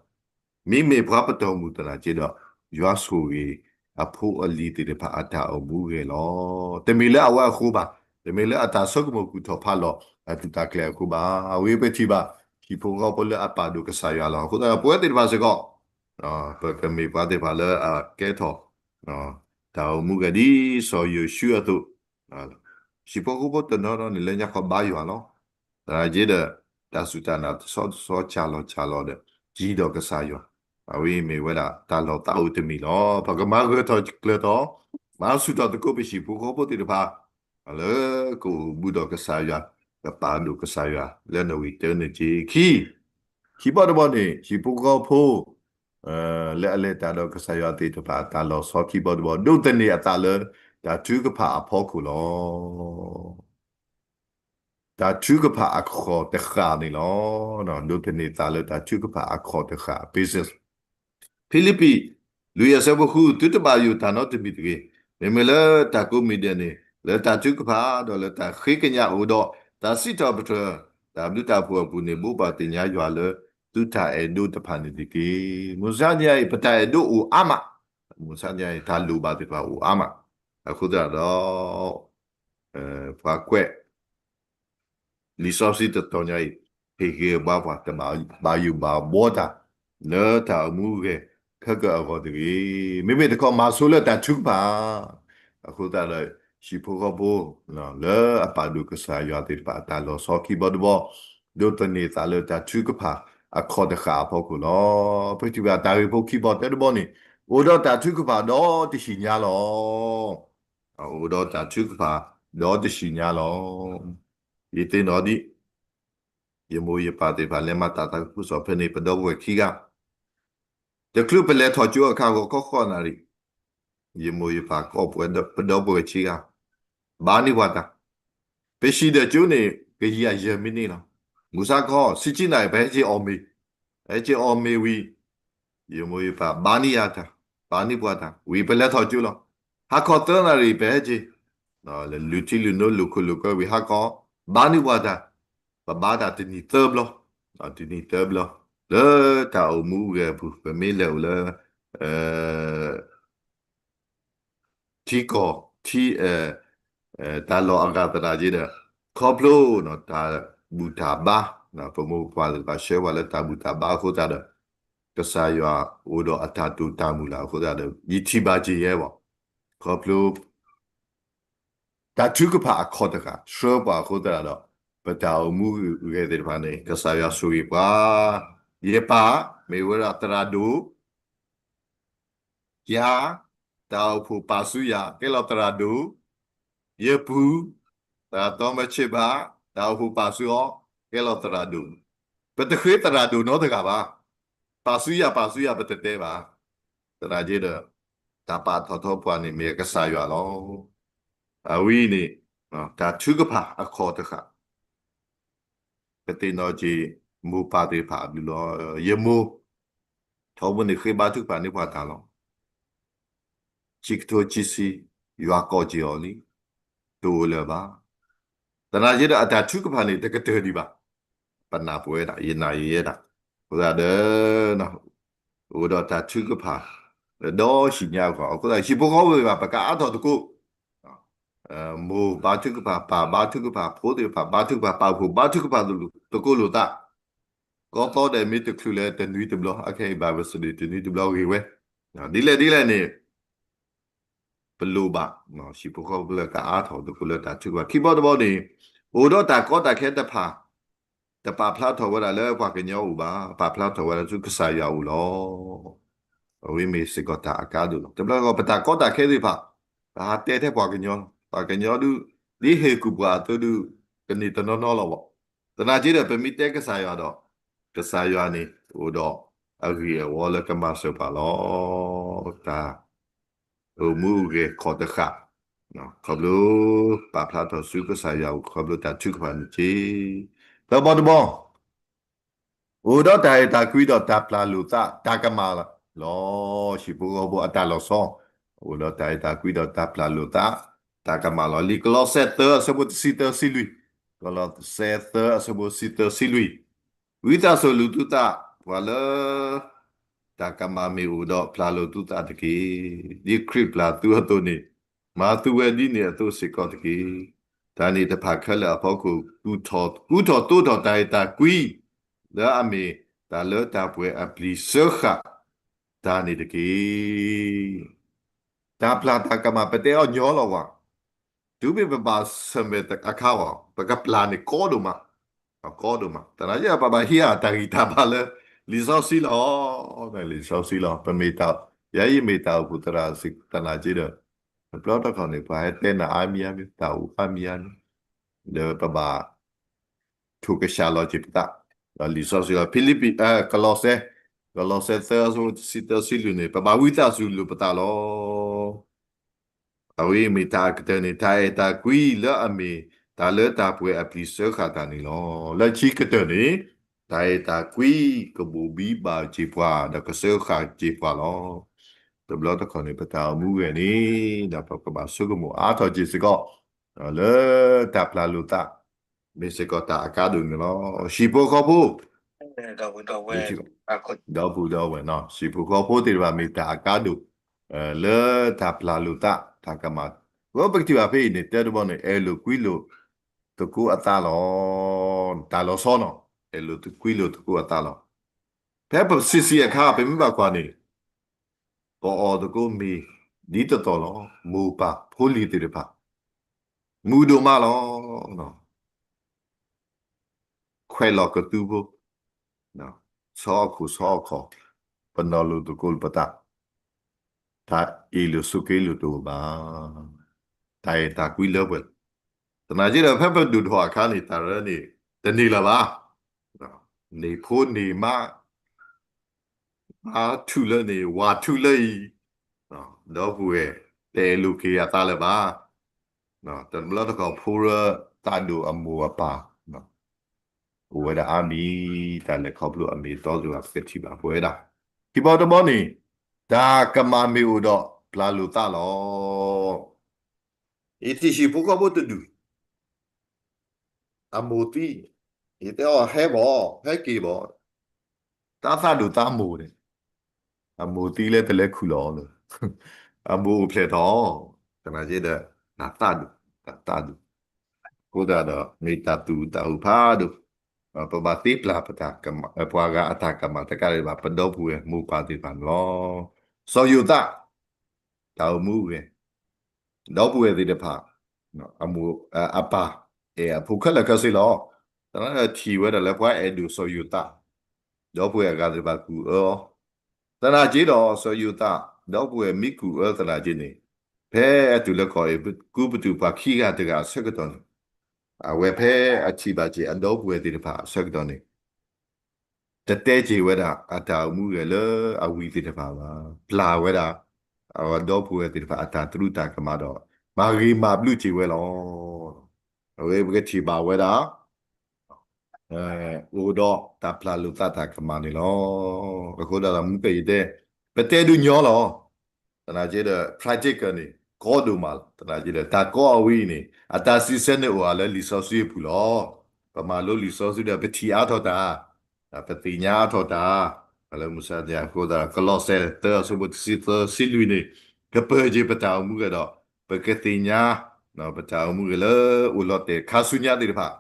ဒီး မ့မ့ၢ်ပှၤပတီၢ်မုၢ်သနာ်က့ဒီး ယွၤဆိၣ်ဂ့ၤအဖိအလံၤသ့ၣ်တဖၣ်အတၢ်အိၣ်မူအဂီၢ်လီၤ. တမ့ၢ်လၢအဝဲအဃိဘၣ်, တမ့ၢ်လၢအတၢ်ဆိကမိၣ်ကူၣ်ထီၣ်ဖးလီၤအသူၣ်တၢ်ကျဲအဃိဘၣ်. အဝဲပထံၣ်ဘၣ် ဟံၣ်ဖိဃီဖိလၢအပာ်ဒိၣ်ကစၢ်ယွၤလီၤ. အဃိသတးဒီး ပဝဲသ့ၣ်တဖၣ်စ့ၢ်ကီး ပကမ့ၢ်ပှၤသ့ၣ်တဖၣ်လၢအကဲထီၣ် တၢ်အိၣ်မူအဂီၢ်ဒ်စီၤယိၤၡူအသိး ဟံၣ်ဖိဃီဖိတနီၤနီၤန့ၣ် လၢညါခီဘါယွၤလီၤ. သနာ်က့ဒီး တၢ်စူၢ်တၢ်နာ်တဆီတဆီ ဆၢလီၤဆၢလီၤဒီး ကံဒီးကစၢ်ယွၤ, အဝဲမ့ၢ်ဝဲဒၣ်တၢ်လီၢ်သးအိၣ်တမံၤလီၤ. ပကမၤဂၢၢ်ထီၣ်ကျၢၤထီၣ် မၤဆူၣ်ထီၣ်သကိးပဟံၣ်ဖိဃီဖိသ့ၣ်တဖၣ် လၢကအိၣ်ဘူးဒီးကစၢ်ယွၤ, ကပာ်ဒိၣ်ကစၢ်ယွၤ လၢနီၣ်ဂံၢ်တၢန့ၣ်က့ၤ ခံ ခံဘီတဘီန့ၣ် ဟံၣ်ဖိဃီဖိ လၢအလဲၤတၢ်ဒီးကစၢ်ယွၤသ့ၣ်တဖၣ် တၢ်လီၤဆီခံဘီတဘီ ဒိးသန့ၤအသးလၢတၢ်ထုကဖၣ်အဖီခိၣ်လီၤ. တၢ်ထုကဖၣ်အခီၣ်တဃၣ်န့ၣ်လီၤ. ဒိးသန့ၤသးလၢတၢ်ထုကဖၣ်အခီၣ်တဃၣ် basis ဖံလံးပံး လွံၢ်အဆၢဖိဃု, သုတဘၣ်ယိၣ်တၢ်နီတမံၤတဂ့ၤ. မ့မ့ၢ်လၢတၢ်ကိးမံၤဒဲးန့ၣ် လၢတၢ်ထုကဖၣ်ဒီးလၢတၢ်ဃ့ကညးအိၣ်ဒီး တၢ်စံးထီၣ်ပတြၢၤ တၢ်ဘျုးတၢ်ဖှိၣ်အပူၤန့ၣ် ဘိးဘၣ်သ့ၣ်ညါယွၤလၢသုတၢ်အဲၣ်ဒိးတဖၣ်န့ၣ်တက့ၢ်. မုၢ်ဆါညါအံၤ ပတၢ်အဲၣ်ဒိးအိၣ်အါမး, မုၢ်ဆါညါအံၤ တၢ်လိၣ်ဘၣ်သ့ၣ်တဖၣ်အိၣ်အါမး, အဃိသတးဒီး ပှၤကွဲး လံာ်စီဆှံတတီၤညါအံၤ ဟ့ၣ်ဂ့ၤဘၣ်ပှၤ တဘၣ်ယိၣ်ဘၣ်ဘှီတၢ် လၢတၢ်အိၣ်မူအဂီၢ် ခဲကၢအဂီၢ်တဂ့ၤ. မ့မ့ၢ်တခီမၤဆိလၢတၢ်ထုကဖၣ် အဃိသတးဒီး ဟံၣ်ဖိဃီဖိ လၢအပာ်ဒိၣ်ကစၢ်ယွၤသ့ၣ်တဖၣ် တၢ်လီၤဆီခံဘီတဘီ ဒိးသန့ၤသးလၢတၢ်ထုကဖၣ်အခီၣ်တဃၣ်အဖီခိၣ်လီၤ. ပထံၣ်ဘၣ်တၢ်ဂ့ၢ်ဖိခံဘီတၢတဘီန့ၣ် အိၣ်ဒီးတၢ်ထုကဖၣ်ဒီးတဟံၣ်ညါလီၤ. အိၣ်ဒီးတၢ်ထုကဖၣ်ဒီးတဟံၣ်ညါလီၤ. ယသ့ၣ်နီၣ်ဒံး ယမိၢ်ယပၢ်သ့ၣ်တဖၣ် လဲၤမၤတၢ်သးခုကစီၣ်ဖဲန့ၣ် ပဒီပုၢ်ဝဲၢ်ခံဂၤ တချုးပလဲၤထီၣ်ကၠိအခါဂီၤခီဃိးနၣ်ရံၣ် ယမိၢ်ယပၢ်ကိးပဝဲ ပဒီပုၢ်ဝဲၢ်ခံဂၤ ဘါန့ၢ်ပှၤတၢ်, ပဟံၣ်ဒီးကၠိန့ၣ် ကယံာ်အယဲၢ်မံးနံးလီၤ. မုၢ်ဆါခီ ဆံဆံနၣ်ရံၣ် ပဟဲက့ၤအီၣ်မ့ၤ, ဟဲက့ၤအီၣ်မ့ၤဝံၤ ယမိၢ်ယပၢ်ဘါန့ၢ်ယၤတၢ်, ဘါန့ၢ်ပှၤတၢ် ဝံၤပလဲၤထီၣ်ကၠိလီၤ. ဟါခီသၢနၣ်ရံၣ် ပဟဲက့ၤ လုၢ်ထံလုၢ်နိ လုၢ်ခိၣ်လုၢ်ကၢဝံၤ ဟါခီ ဘါန့ၢ်ပှၤတၢ်, ပဘါတၢ်တနံၤသၢဘျီ, တနံၤသၢဘျီ, လၢတၢ်အိၣ်မူအဂီၢ်အပူၤ ပမ့ၢ်လဲၤအိၣ်လၢ ထံကီၢ် ထံ တၢ်လီၢ်အဂၤသနာ်က့ဒီး ခီဖျိ တၢ်ဘူၣ်တၢ်ဘါ ပမိၢ်ပပၢ်သ့ၣ်တဖၣ်ဆှၢပှၤလၢတၢ်ဘူၣ်တၢ်ဘါအဃိသတးဒီး ကစၢ်ယွၤအိၣ်ဒီးအတၢ်တိာ်တၢ်မုၢ်လၢ်အဃိသတးဒီး ယထံၣ်ဘၣ်က့ၤယဲဘၣ် ခီဖျိ တၢ်ထုကဖၣ်အခီၣ်တဃၣ် ဆှၢပှၤအဃိသတးဒီး ပတၢ်အိၣ်မူဂ့ၤသ့ၣ်တဖၣ်န့ၣ် ကစၢ်ယွၤဆိၣ်ဂ့ၤပှၤ, ယပၢ် မ့ၢ်ဝဲဒၣ်သရၣ်ဒိၣ် ယၤ တၢ်အိၣ်ဖှိၣ်ပာ်ဆူယၤ ကဲလီၤသရၣ်ဒိၣ်, ယပုၢ် သရၣ်တီမၢဆ့ဘၣ် တၢ်အိၣ်ဖှိၣ်ပာ်ဆူအီၤ ကဲလီၤသရၣ်ဒိၣ်, ပတဃ့သရၣ်ဒိၣ်နီတဂၤဘၣ်, ပာ်ဆူယၤ ပာ်ဆူယၤ ပတတဲဘၣ်, သနာ်က့ဒီး တၢ်ပာ်ထီၣ်ထီပှၤန့ၣ်မ့ၢ်ကစၢ်ယွၤလီၤ. အဝဲန့ၣ် တၢ်ထုကဖၣ်အခီၣ်တဃၣ် ပသ့ၣ်နီၣ်က့ၤ မိၢ်ပၢ်သ့ၣ်တဖၣ်အဘျုးလီၤ. ယမိၢ် ထီဘိန့ၣ်ဃ့ဘါထုကဖၣ်န့ၢ်ပှၤတၢ်လီၤ. ခံကထိခံဆံ ယွၤကိးက့ၤအီၤလံ, တအိၣ်လၢၤဘၣ်. သနာ်က့ဒီးအတၢ်ထုကဖၣ်န့ၣ် တကတၢၢ်ဒံးဘၣ်. ပနၢ်ပၢၢ်ဝဲဒၣ် ယနာ်ယဲဒၣ် အဃိသတးဒီး အိၣ်ဒီးတၢ်ထုကဖၣ် ဒီးဟံၣ်ညါအဂီၢ် အဃိသတး ဟံၣ်ဖိဃီဖိသ့ၣ်တဖၣ် ပကအါထီၣ်သကိး မိၢ်ဘါထုကဖၣ် ပၢ်ဘါထုကဖၣ် ဖိသ့ၣ်တဖၣ်ဘါထုကဖၣ် ပာ်ဖှိၣ်ဘါထုကဖၣ်သကိးလိာ်သး ကီသီဒီးမ့ၢ်တချုးလၢတနွံတဘျီ အခဲအံၤ Bible study တနွံတဘျီဂ့ၤဝဲ ဒ်လဲၣ်ဒ်လဲၣ်န့ၣ် ပလိၣ်ဘၣ် ဟံၣ်ဖိဃီဖိလၢကအါထီၣ်သကိးလၢတၢ်ထုကဖၣ် ခံဘီတဘီန့ၣ် အိၣ်ဒီးတၢ်ကီတၢ်ခဲတဖၣ် တပာ်ဖျါထီၣ်ဝဲဒၣ်လၢပှၤကညီအိၣ်ဘၣ်, ပာ်ဖျါထီၣ်ဝဲဒၣ်ဆူကစၢ်ယွၤအအိၣ်လီၤ. အဝဲမ့ၢ်စ့ၢ်ကီးတၢ်အကါဒိၣ်လီၤ. တဘျီဃီပတၢ်ကီတၢ်ခဲသ့ၣ်တဖၣ် ပဟးတဲထဲပှၤကညီလီၤ. ပှၤကညီဒုး ဒ်ဟ့ၣ်ကူၣ်ပှၤအသိးဒုး ကန့ၢ်တနီၤနီၤလီၤဘၣ်. သနာ်က့ဒီး ပမ့ၢ်တဲကစၢ်ယွၤဒီး ကစၢ်ယွၤန့ၣ် အိၣ်ဒီးအဂ့ၢ်အဝီလၢကမၤစၢၤပှၤလီၤ. တၢ်အိၣ်မူအိၣ်ဂဲၤခီၣ်တဃာ် ခီဖျိပာ်ဖျါထီၣ်ဆူကစၢ်ယွၤအအိၣ် ခီဖျိတၢ်ထုကဖၣ်န့ၣ်တက့ၢ်. တဘီတဘီ အိၣ်ဒီးတၢ်အဲၣ်တၢ်ကွံဒီးတၢ်ပျၢ်လိာ်သး တၢ်ကမၣ်လီၤ. ဟံၣ်ဖိဃီဖိအတၢ်လီၤဆီ အိၣ်ဒီးတၢ်အဲၣ်တၢ်ကွံဒီးတၢ်ပျၢ်လိာ်သး တၢ်ကမၣ်လီၤ. လံာ်ကလီးစဲသၢအဆၢဖိတဆံသၢဆံလွံၢ်, ကလီးစဲသၢအဆၢဖိတဆံသၢဆံလွံၢ်, ဝံသးစူၤလူၤသုသး ပှၤလၢ တၢ်ကမၣ်မ့ၢ်အိၣ်ဒီးပျၢ်လိာ်သုသးတက့ၢ်. ဒ်ခရံာ်ပျၢ်သုအသိးန့ၣ် မၤသုဝဲဒ်န့ၣ်အသိးစ့ၢ်ကီးတက့ၢ်. တၢ်န့ၣ်တဖၣ်ခဲလၢာ်အဖီခိၣ် ကူၣ်ထီၣ်ကူၣ်ထီၣ်သိးထီၣ်တၢ်အဲၣ်တၢ်ကွံ လၢအမ့ၢ်တၢ်လၢတၢ်ပှဲၤအပျံၤစၢဃာ်တၢ်န့ၣ်တက့ၢ်. တၢ်ပျၢ်တၢ်ကမၣ်ပတဲအီၤညီလီၤဝဲ တုၤမ့ၢ်ပဘၣ်ဆၢၣ်မဲာ်အခါအီၤ ပကပျၢ်န့ၣ်ကီဒိၣ်မး, ကီဒိၣ်မး. သနာ်က့ပဘၣ်ဟံးအတၢ်ဂံၢ်တၢ်ဘါလၢ လံာ်စီဆှံလီၤ. လံာ်စီဆှံလီၤ. ပမ့ၢ်တၢ် ယၤအံၤမ့ၢ်တၢ်အိၣ်ဖှိၣ်သရၣ်စ့ၢ် သနာ်က့ဒီး တဘျီတခီၣ်န့ၣ် ပှၤဟဲတဲနၤအါမံၤအါမံၤ တၢ်အိၣ်အါမံၤအါမံၤ ဒီးပဘၣ် ထိၣ်ကဆှီလီၤက့ၤပသး ဒီးလံာ်စီဆှံလီၤ. ဖံလံးပံး ကလီးစဲ, ကလီးစဲသၢအဆၢဖိတဆံသၢဆံလွံၢ်န့ၣ် ပဘၣ်ဝံသးစူၤလိာ်ပသးလီၤ. အဝဲအံၤမ့ၢ်တၢ်အကတၢၢ်န့ၣ် တၢ်အဲၣ်တၢ်ကွံလၢအမ့ၢ် တၢ်လၢတၢ်ပှဲၤအပျံၤစၢဃာ်တၢ်န့ၣ်လီၤ. လၢခံကတၢၢ်န့ၣ် တၢ်အဲၣ်တၢ်ကွံကဘိၣ်ဘံဘၣ်စ့ၢ်ပှၤ ဒီးကစၢဃာ်စ့ၢ်ပှၤလီၤ. တဘျီတခီၣ်န့ၣ် ပတၢ်အိၣ်မူဂဲၤန့ၣ် ဒီးပကဘၣ်ဆိကမိၣ်အါထီၣ်က့ၤစ့ၢ်ကီး လၢတၢ်ပျၢ်လိာ်သး မ့ၢ်စ့ၢ်ကီးတၢ်အကါဒိၣ်န့ၣ်လီၤ. ဟံၣ်ဖိဃီဖိ ဒီပုၢ်ဒီဝဲၢ်နီၤ ဟံၣ်ဖိဃီဖိသ့ၣ်တဖၣ်မ့ၢ်တၢ်အကါဒိၣ် လၢတၢ်ပျၢ်လိာ်သး တၢ်ကမၣ် ပကထံၣ်ဘၣ်ဖဲအံၤန့ၣ် တဲတဘီန့ၣ် အဲၣ်လိာ်ကွံလိာ်သကိးအသးလီၤ. တၢ်လီၤဆီနီၤ အဲၣ်လိာ်ကွံလိာ်သကိးအသးလီၤ. ဖဲပဆံးဆံးအခါ ပမ့ၢ်ဘၣ်ကွၢ်န့ၣ် ပအီၣ်သကိးမ့ၤ ဒ်သိးသိးလီၤ. မိၢ်ပၢ်ဖိလံၤသ့ၣ်တဖၣ် မုာ်ဒိၣ်မးလီၤ. ခွဲးလီၤကသူဖိ ဆီဟီၣ်ခိၣ်ဆီဟီၣ်ခီၣ် ပနီၤလိာ်သကိးလိာ်ပသး တၢ်အ့ၣ်လိာ်ဆိးက့လိာ်တအိၣ်ဘၣ်. တၢ်အဲၣ်တၢ်ကွံလၢပှဲၤလီၤ. သနာ်က့ဒီး ဖဲပဒိၣ်ထီၣ်အခါန့ၣ် တၢ်ရၢန့ၣ် တန့ၢ်လၢၤဘၣ်. န့ၢ်ဖိန့ၢ်မါ မါထုးလၢန့ၣ် ဝၤထုးလၢအံၤ ဒီပုၢ်ဝဲၢ် တအဲၣ်လိာ်က့ၤအသးလၢၤဘၣ်. တဘျီတခီၣ်ဖိရၢသးဒိၣ်အမိၢ်အပၢ် အိၣ်ဝဲဒၣ်အါမံၤ တၢ်လဲၤခီဖျိအမ့ၢ်အတီသ့ၣ်တဖၣ် ပကထံၣ်ဘၣ်ပဝဲဒၣ်. ခံဘီတဘီန့ၣ် တၢ်ကမၣ်မ့ၢ်အိၣ်ဒီးပျၢ်လိာ်သးလီၤ. ယထံၣ်ဟံၣ်ဖိဃီဖိတဒူၣ် အမိၢ်သံ ယတဲအီၤ ဟဲဘၣ် ဟဲက့ၤဘၣ်, တၢ်သးဒိၣ်သးမိၢ်န့ၣ် အမိၢ်သံလၢတလဲၤခူၣ်လီၤအီၤလၢ အမိၢ်အိၣ်ဖျဲၣ်ထီၣ်, သနာ်က့ဒီး တၢ်သးဒိၣ် တၢ်သးဒိၣ်, အဃိသတးဒီး မ့ၢ်တၢ်သူၣ်အုးသးအုးဖးဒိၣ်, ပဘၣ်သ့ပျၢ်ပတၢ်ကမၣ် ပှၤဂၤအတၢ်ကမၣ်တကးဒံးဘၣ် ပဒီပုၢ်ဝဲၢ်မိၢ်ပၢ်သ့ၣ်တဖၣ်န့ၣ်လီၤ. စီၤယိၤသး တၢ်အိၣ်မူအိၣ်ဂဲၤ ဒီပုၢ်ဝဲၢ်သ့ၣ်တဖၣ် အမိၢ်အပၢ် အဲၣ်အဖိခဲလၢာ်ခဲဆ့လီၤ. သနာ်က့ထံၣ်ဝဲဒၣ်လၢပှၤအဲၣ်ဒိၣ်စီၤယိၤသး ဒီပုၢ်ဝဲၢ်အဂၤသ့ၣ်တဖၣ်ကူၣ်အၢအီၤ, သနာ်က့ဒီးစီၤယိၤသး ဒီပုၢ်ဝဲၢ်မ့ၢ်ကူၣ်အၢသနာ်က့န့ၣ် ဖဲအတုၤလၢကီၢ်အဲၤကူပတူးပှၤခံဂၤတဂၤအဆၢကတီၢ်န့ၣ် အဝဲဖဲအထံၣ်ဘၣ်က့ၤအဒီပုၢ်ဝဲၢ်သ့ၣ်တဖၣ်အဆၢကတီၢ်န့ၣ် တတဲက့ၤဝဲဒၣ် အတၢ်အိၣ်မူအိၣ်ဂဲၤလၢအဝံၤသ့ၣ်တဖၣ်ဘၣ်, ပျၢ်ဝဲဒၣ် အဒီပုၢ်ဝဲၢ်သ့ၣ်တဖၣ်အတၢ်သရူးတၢ်ကမၣ်ဒီး မၤဂ့ၤမၤဘျုးက့ၤဝဲလီၤ. အဝဲပကထံၣ်ဘၣ်ဝဲဒၣ် အိၣ်ဒီးတၢ်ပျၢ်လိာ်သးတၢ်ကမၣ်န့ၣ်လီၤ. အဃိဒီးမူကယတဲ ပတဲဒုးညီလီၤ. သနာ်က့ဒီး practical န့ၣ် ကီဒိၣ်မးလီၤ. သနာ်က့ဒီး တၢ်ကီအဝဲအံၤန့ၣ် အတၢ်စံးဆၢန့ၣ်အိၣ်အါလၢလံာ်စီဆှံအပူၤလီၤ. ပမၤလိလံာ်စီဆှံဒီး ပထံၣ်အါထီၣ်တၢ်, ပသ့ၣ်ညါအါထီၣ်တၢ်, လၢမုၢ်ဆါတနံၤအဃိသတး ကလီးစဲ သၢအဆၢဖိတဆံသၢဆံလွံၢ်န့ၣ် ကပၢၢ်က့ၤပတၢ်အိၣ်မူအိၣ်ဂဲၤဒီး ပကသ့ၣ်ညါ ပတၢ်အိၣ်မူအိၣ်ဂဲၤလၢအိၣ်လီၤတဲာ်ခါဆူညါသ့ၣ်တဖၣ်,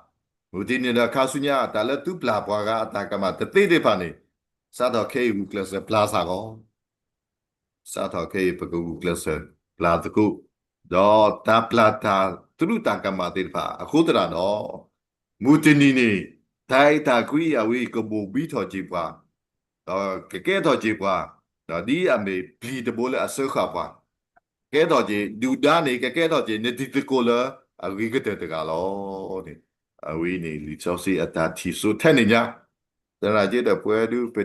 မုၢ်တနံၤဒီးခါဆူညါ တၢ်လၢသုပျၢ်ပှၤဂၤအတၢ်ကမၣ်တသ့သ့ၣ်တဖၣ်န့ၣ် စးထီၣ်ခဲအံၤဂုာ်ကျဲးစၢးပျၢ်စ့ၢ်ကီး စးထီၣ်ခဲအံၤ ပကဂုာ်ကျဲးစၢးပျၢ်သကိး ဒီးတၢ်ပျၢ်တၢ်သရူးတၢ်ကမၣ်သ့ၣ်တဖၣ်အဃိသတးဒီး မုၢ်တနံၤန့ၣ် တၢ်အဲၣ်တၢ်ကွံအဝဲအံၤကဘိၣ်ဘံထီၣ်က့ၤပှၤ, ဒီးကကဲထီၣ်က့ၤပှၤ, ဒီးဒ်အမ့ၢ်ပျံၤတဘိလၢအစၢဃာ်ပှၤ, ကဲထီၣ်က့ၤ ဒုၣ်ဒါန့ၣ် ကကဲထီၣ်က့ၤ နတံၤသကိးလၢ အဂ့ၤကတၢၢ်တဂၤလီၤန့ၣ်. အဝဲန့ၣ်လံာ်စီဆှံအတၢ်ထံၣ်စိထဲန့ၣ်ညါ, သနာ်က့ဒီးပဝဲဒုး ပ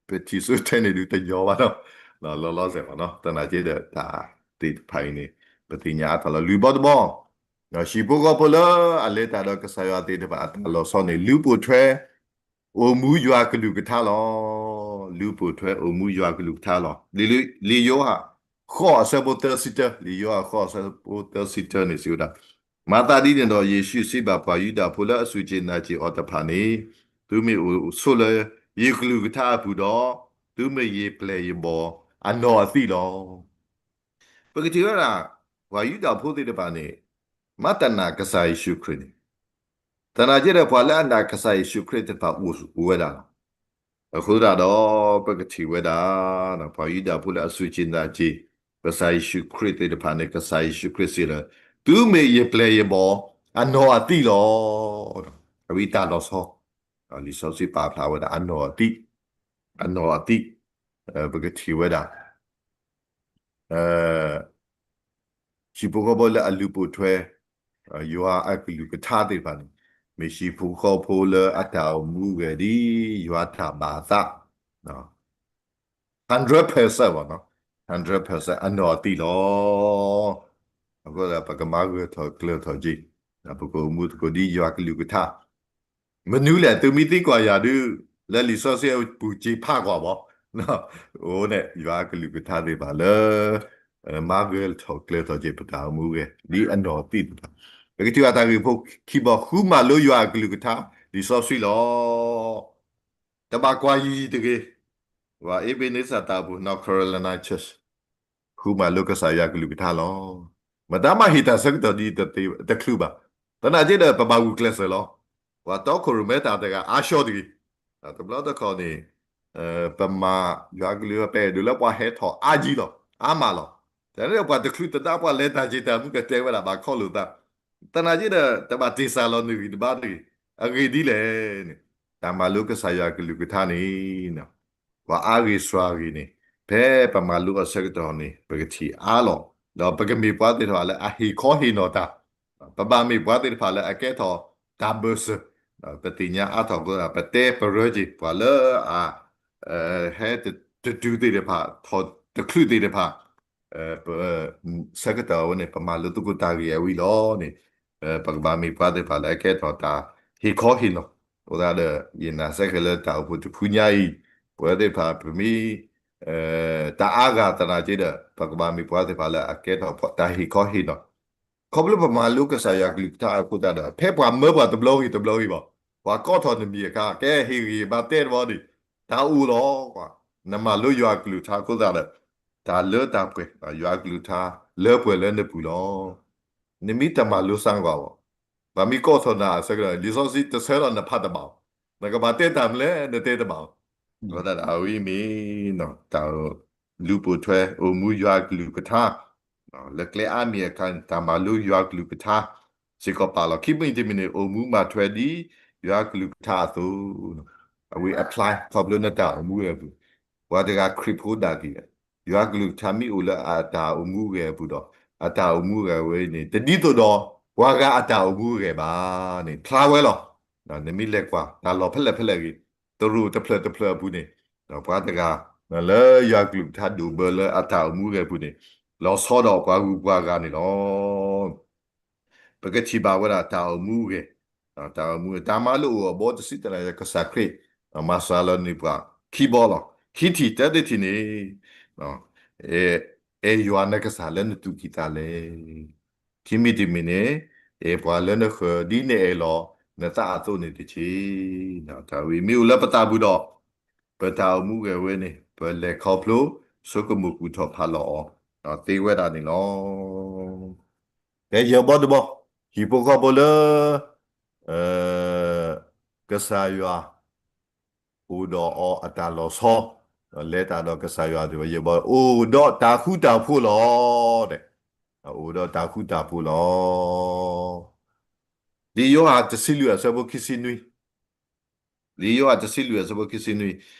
ထံၣ်စိထဲန့ၣ်ဒုးတညီဘၣ်နီၤ, လီၤလီၤဆဲးဘၣ်နီၤ. သနာ်က့ဒီးတၢ်သ့ၣ်တဖၣ်အံၤန့ၣ် ပသ့ၣ်ညါအါထီၣ်လီၤ. လွံၢ်ဘီတဘီ, ဟံၣ်ဖိဃီဖိလၢအလဲၤတၢ်ဒီးကစၢ်ယွၤသ့ၣ်တဖၣ်အတၢ်လီၤဆီန့ၣ် လုၢ်ပိာ်ထွဲ အိၣ်မူယွၤကလုၢ်ကထါလီၤ. လုၢ်ပိာ်ထွဲအိၣ်မူယွၤကလုၢ်ကထါလီၤ. လံာ်ယိၤဟၣ် ဃိးအဆၢဖိသၢဆံတၢ, လံာ်ယိၤဟၣ် ဃိးအဆၢဖိသၢဆံတၢန့ၣ်စံးဝဲဒၣ်, မၤသးဒ်န့ၣ်ဒီး ယ့ၣ်ၡူးစံးဘၣ်ပှၤယူဒၤဖိလၢအစူၢ်က့ၤနာ်က့ၤအီၤတဖၣ်န့ၣ်, သုမ့ၢ်အိၣ်ဆိးလၢယကလုၢ်ကထါအပူၤဒီး, သုမ့ၢ်ယပျဲၢ်ယဘီၣ်အနီၢ်အသံလီၤ. ပကထံၣ်ဝဲဒၣ် ပှၤယူဒၤဖိသ့ၣ်တဖၣ်န့ၣ် မၤတနာ်ကစၢ်ယ့ၣ်ၡူးခရံာ်န့ၣ်, သနာ်က့ဒီးပှၤလၢအနာ်ကစၢ်ယ့ၣ်ၡူးခရံာ်သ့ၣ်တဖၣ်အိၣ်ဝဲဒၣ်လီၤ. အဃိသတးဒီး ပကထံၣ်ဝဲဒၣ် ပှၤယူဒၤဖိလၢအစူၢ်က့ၤနာ်က့ၤ ကစၢ်ယ့ၣ်ၡူးခရံာ်သ့ၣ်တဖၣ်န့ၣ် ကစၢ်ယ့ၣ်ၡူးခရံာ်စံးလၢ သုမ့ၢ်ယပျဲၢ်ယဘီၣ်အနီၢ်အသံလီၤ. အဝဲတၢ်လီၤဆီ လံာ်စီဆှံပာ်ဖျါဝဲဒၣ်အနီၢ်အသံ, အနီၢ်အသံ, ပကထံၣ်ဝဲဒၣ် ဟံၣ်ဖိဃီဖိလၢအလုၢ်ပိာ်ထွဲ ယွၤအကလုၢ်ကထါသ့ၣ်တဖၣ်န့ၣ် မ့ၢ်ဟံၣ်ဖိဃီဖိလၢအတၢ်အိၣ်မူဂဲၤဒ်ယွၤတၢ်ဘၣ်သး hundred percent ဘၣ်နီၤ, hundred percent အနီၢ်အသံလီၤ. အဃိသတးပကမၤဂၢၢ်ထီၣ်ကျၢၤထီၣ်က့ၤ ပကအိၣ်မူသကိးဒ်ယွၤကလုၢ်ကထါ မနုၤလဲၣ် သုမ့ၢ်သံကွၢ်ယၤဒုး လၢလံာ်စီဆှံအပူၤစ့ဖးကွၢ်ဘၣ်, အိၣ်န့ၣ် ယွၤအကလုၢ်ကထါသ့ၣ်တဖၣ်လၢ မၤဂၢၢ်ထီၣ်ကျၢၤထီၣ်က့ၤပတၢ်အိၣ်မူဂဲၤ ဒ်အနီၢ်သံသ့ၣ်တဖၣ်, ပကထံၣ်ဘၣ်တၢ်ဂ့ၢ်ဖိခံဘီ ဃုမၤလိယွၤအကလုၢ်ကထါ လံာ်စီဆှံလီၤ. တဘၣ်ကွၢ်ယံၤယံၤတဂ့ၤ, ဝဲ Ebenezer တၢ်အိၣ်ဖှိၣ် North Carolina Church ဃုမၤလိကစၢ်ယွၤကလုၢ်ကထါလီၤ. မတၤမၤဟ့ၣ်တၢ်ဆၢကတီၢ်ဒ်တချုးဘၣ်, သနာ်က့ဒီးပဘၣ်ဂုာ်ကျဲးစၢးလီၤ. ပှၤတီခိၣ်ရိၣ်မဲတၢ်တဂၤအါဆှီတဂ့ၤ, တဘျီတခီၣ်န့ၣ် ပမၤယွၤကလုၢ် ပအဲၣ်ဒိးလၢပှၤဟဲထီၣ်အါယံၤလီၤ, အါမးလီၤ. တၢ်န့ၣ်ပှၤတချုးသဒါပှၤလဲၤတၢ်က့ၤတၢ်မူကတဲဝဲဒၣ်ဘၣ်ခီလိာ်သး, သနာ်က့ဒီး တဘၣ်တ့ၢ်စၢ်လီၤနဂံၢ်တဘါတဂ့ၤ, အဂ့ၢ်ဒ်လဲၣ်န့ၣ် တၢ်မၤလိကစၢ်ယွၤကလုၢ်ကထါန့ၣ် ပှၤအါဂ့ၤစှၤဂ့ၤန့ၣ် ဖဲပမၤလိအဆၢကတီၢ်န့ၣ် ပကထံၣ်အါလီၤ. ဒီးပကမ့ၢ်ပှၤသ့ၣ်တဖၣ်လၢအဟ့ၣ်ခီဟ့ၣ်နီၤတၢ်, ပဘၣ်မ့ၢ်ပှၤသ့ၣ်တဖၣ်လၢအကဲထီၣ်တၢ်ဘၢၣ်စၢၤ, ပသ့ၣ်ညါအါထီၣ်အဃိ ပတဲပရၢက့ၤပှၤလၢအ ဟဲတတုၤသ့ၣ်တဖၣ် ထီၣ်တချုးသ့ၣ်တဖၣ် ပ ဆၢကတီၢ်ဝဲန့ၣ် ပမၤလိသကိးတၢ်ဂ့ၢ်အဝံၤလီၤန့ၣ် ပကဘၣ်မ့ၢ်ပှၤသ့ၣ်တဖၣ်လၢအကဲထီၣ်တၢ်ဟ့ၣ်ခီဟ့ၣ်နီၤ, အဃိသတးဒီး ယနာ်စ့ၢ်ကီးလၢတၢ်အိၣ်ဖှိၣ်တဖုညါအံၤ ပဝဲသ့ၣ်တဖၣ်ပမ့ၢ် တၢ်အါဂၤသနာ်က့ဒီး ပကဘၣ်မ့ၢ်ပှၤသ့ၣ်တဖၣ်လၢအကဲထီၣ်တၢ်ဟ့ၣ်ခီဟ့ၣ်နီၤ, ခီဖျိပမၤလိကစၢ်ယွၤကလုၢ်ကထါအဃိသတးဒီး ဖဲပှၤမၢပှၤတဘျီဂ့ၤတဘျီဂ့ၤဘၣ်, ပှၤကိးထီၣ်နမံၤအခါ ကဲဟ့ၣ်ဂံၢ်ဘါတဲတဘျီန့ၣ် တၢ်အိၣ်လီၤ. နမၤလိယွၤကလုၢ်ကထါအဃိသတးဒီး တၢ်လၢတၢ်ပှဲၤ ယွၤကလုၢ်ကထါလၢပှဲၤလၢနပူၤလီၤ. နမ့ၢ်တမၤလိစ့ၢ်ကီးဘၣ်, ပှၤမ့ၢ်ကိးထီၣ်နၤအဆၢကတီၢ် လံာ်စီဆှံတဆၢထီၣ်နဖးတဘၣ်, နကဘၣ်တဲတၢ်မနုၤလဲၣ် နတဲတဘၣ်, အဃိသတးဒီးအဝဲမ့ၢ် တၢ်လုၢ်ပိာ်ထွဲအိၣ်မူယွၤကလုၢ်ကထါ လၢကျဲအါမံၤအခါန့ၣ် တၢ်မၤလိယွၤကလုၢ်ကထါ စ့ၢ်ကီးပာ်လီၤ ခံမံၤတမံၤန့ၣ် အိၣ်မူမၤထွဲဒ်ယွၤကလုၢ်ကထါအသိး, အဝဲ apply ခီဖျိလၢတၢ်အိၣ်မူအပူၤ, ပှၤတဂၤခရံာ်ဖိဒၣ်က့ၤ ယွၤကလုၢ်ကထါမ့ၢ်အိၣ်လၢအတၢ်အိၣ်မူအဂဲၤအပူၤဒီး အတၢ်အိၣ်မူအဂဲၤဝဲန့ၣ် တဒ်သိးဒီးပှၤဂၤအတၢ်အိၣ်မူအဂဲၤဘၣ်န့ၣ် ဖျါဝဲလီၤ. နမ့ၢ်လဲၤကွၢ် တၢ်လီၢ်ဖဲလဲၣ်ဖဲလဲၣ်ဂ့ၤ, တရူးတဖျၢၣ်တဖျၢၣ်အပူၤန့ၣ် ပှၤတဂၤ လၢယွၤကလုၢ်ကထါဒိၣ်ဘၢလၢအတၢ်အိၣ်မူအဂဲၤအပူၤန့ၣ် လီၤဆီဒီးပှၤဂုၤပှၤဂၤန့ၣ်လီၤ. ပကထံၣ်ဘၣ်ဝဲဒၣ်တၢ်အိၣ်မူအဂဲၤ, တၢ်အိၣ်မူ တၢ်မၤလိအိၣ်အဘီတဆံသနာ်က့ ကစၢ်ခရံာ် မၤစှၤလီၤန့ၢ်ပှၤခံဘီလီၤ. ခံထံၣ်တၢတထံၣ်န့ၣ် အဲၣ်ယွၤနကစၢ်လၢနသူၣ်ကံၢ်သးလဲ, ခံမံၤတမံၤန့ၣ် အဲၣ်ပှၤလၢနဃၢၤ ဒ်နအဲၣ်လီၤနသးအသိးန့ၣ်တက့ၢ်. တၢ်ဝဲမ့ၢ်အိၣ်လၢပသးပူၤဒီး ပတၢ်အိၣ်မူအဂဲၤဝဲန့ၣ် ပလဲၤခီဖျိ ဆိကမိၣ်ကူၣ်ထီၣ်ဖးလီၤအီၤ သ့ဝဲဒၣ်န့ၣ်လီၤ. ကဲယဲၢ်ဘီတဘီ, ဟံၣ်ဖိဃီဖိလၢ ကစၢ်ယွၤ အိၣ်ဒီးအီၤအတၢ်လီၤဆီ, လဲၤတၢ်ဒီးကစၢ်ယွၤသ့ၣ်တဖၣ် ယဲၢ်ဘီ အိၣ်ဒီးတၢ်ဃူတၢ်ဖိးလီၤ. အိၣ်ဒီးတၢ်ဃူတၢ်ဖိးလီၤ. လံာ်ယိၤဟၣ်တဆံလွံၢ်အဆၢဖိခံဆံနွံ, လံာ်ယိၤဟၣ်တဆံလွံၢ်အဆၢဖိခံဆံနွံ,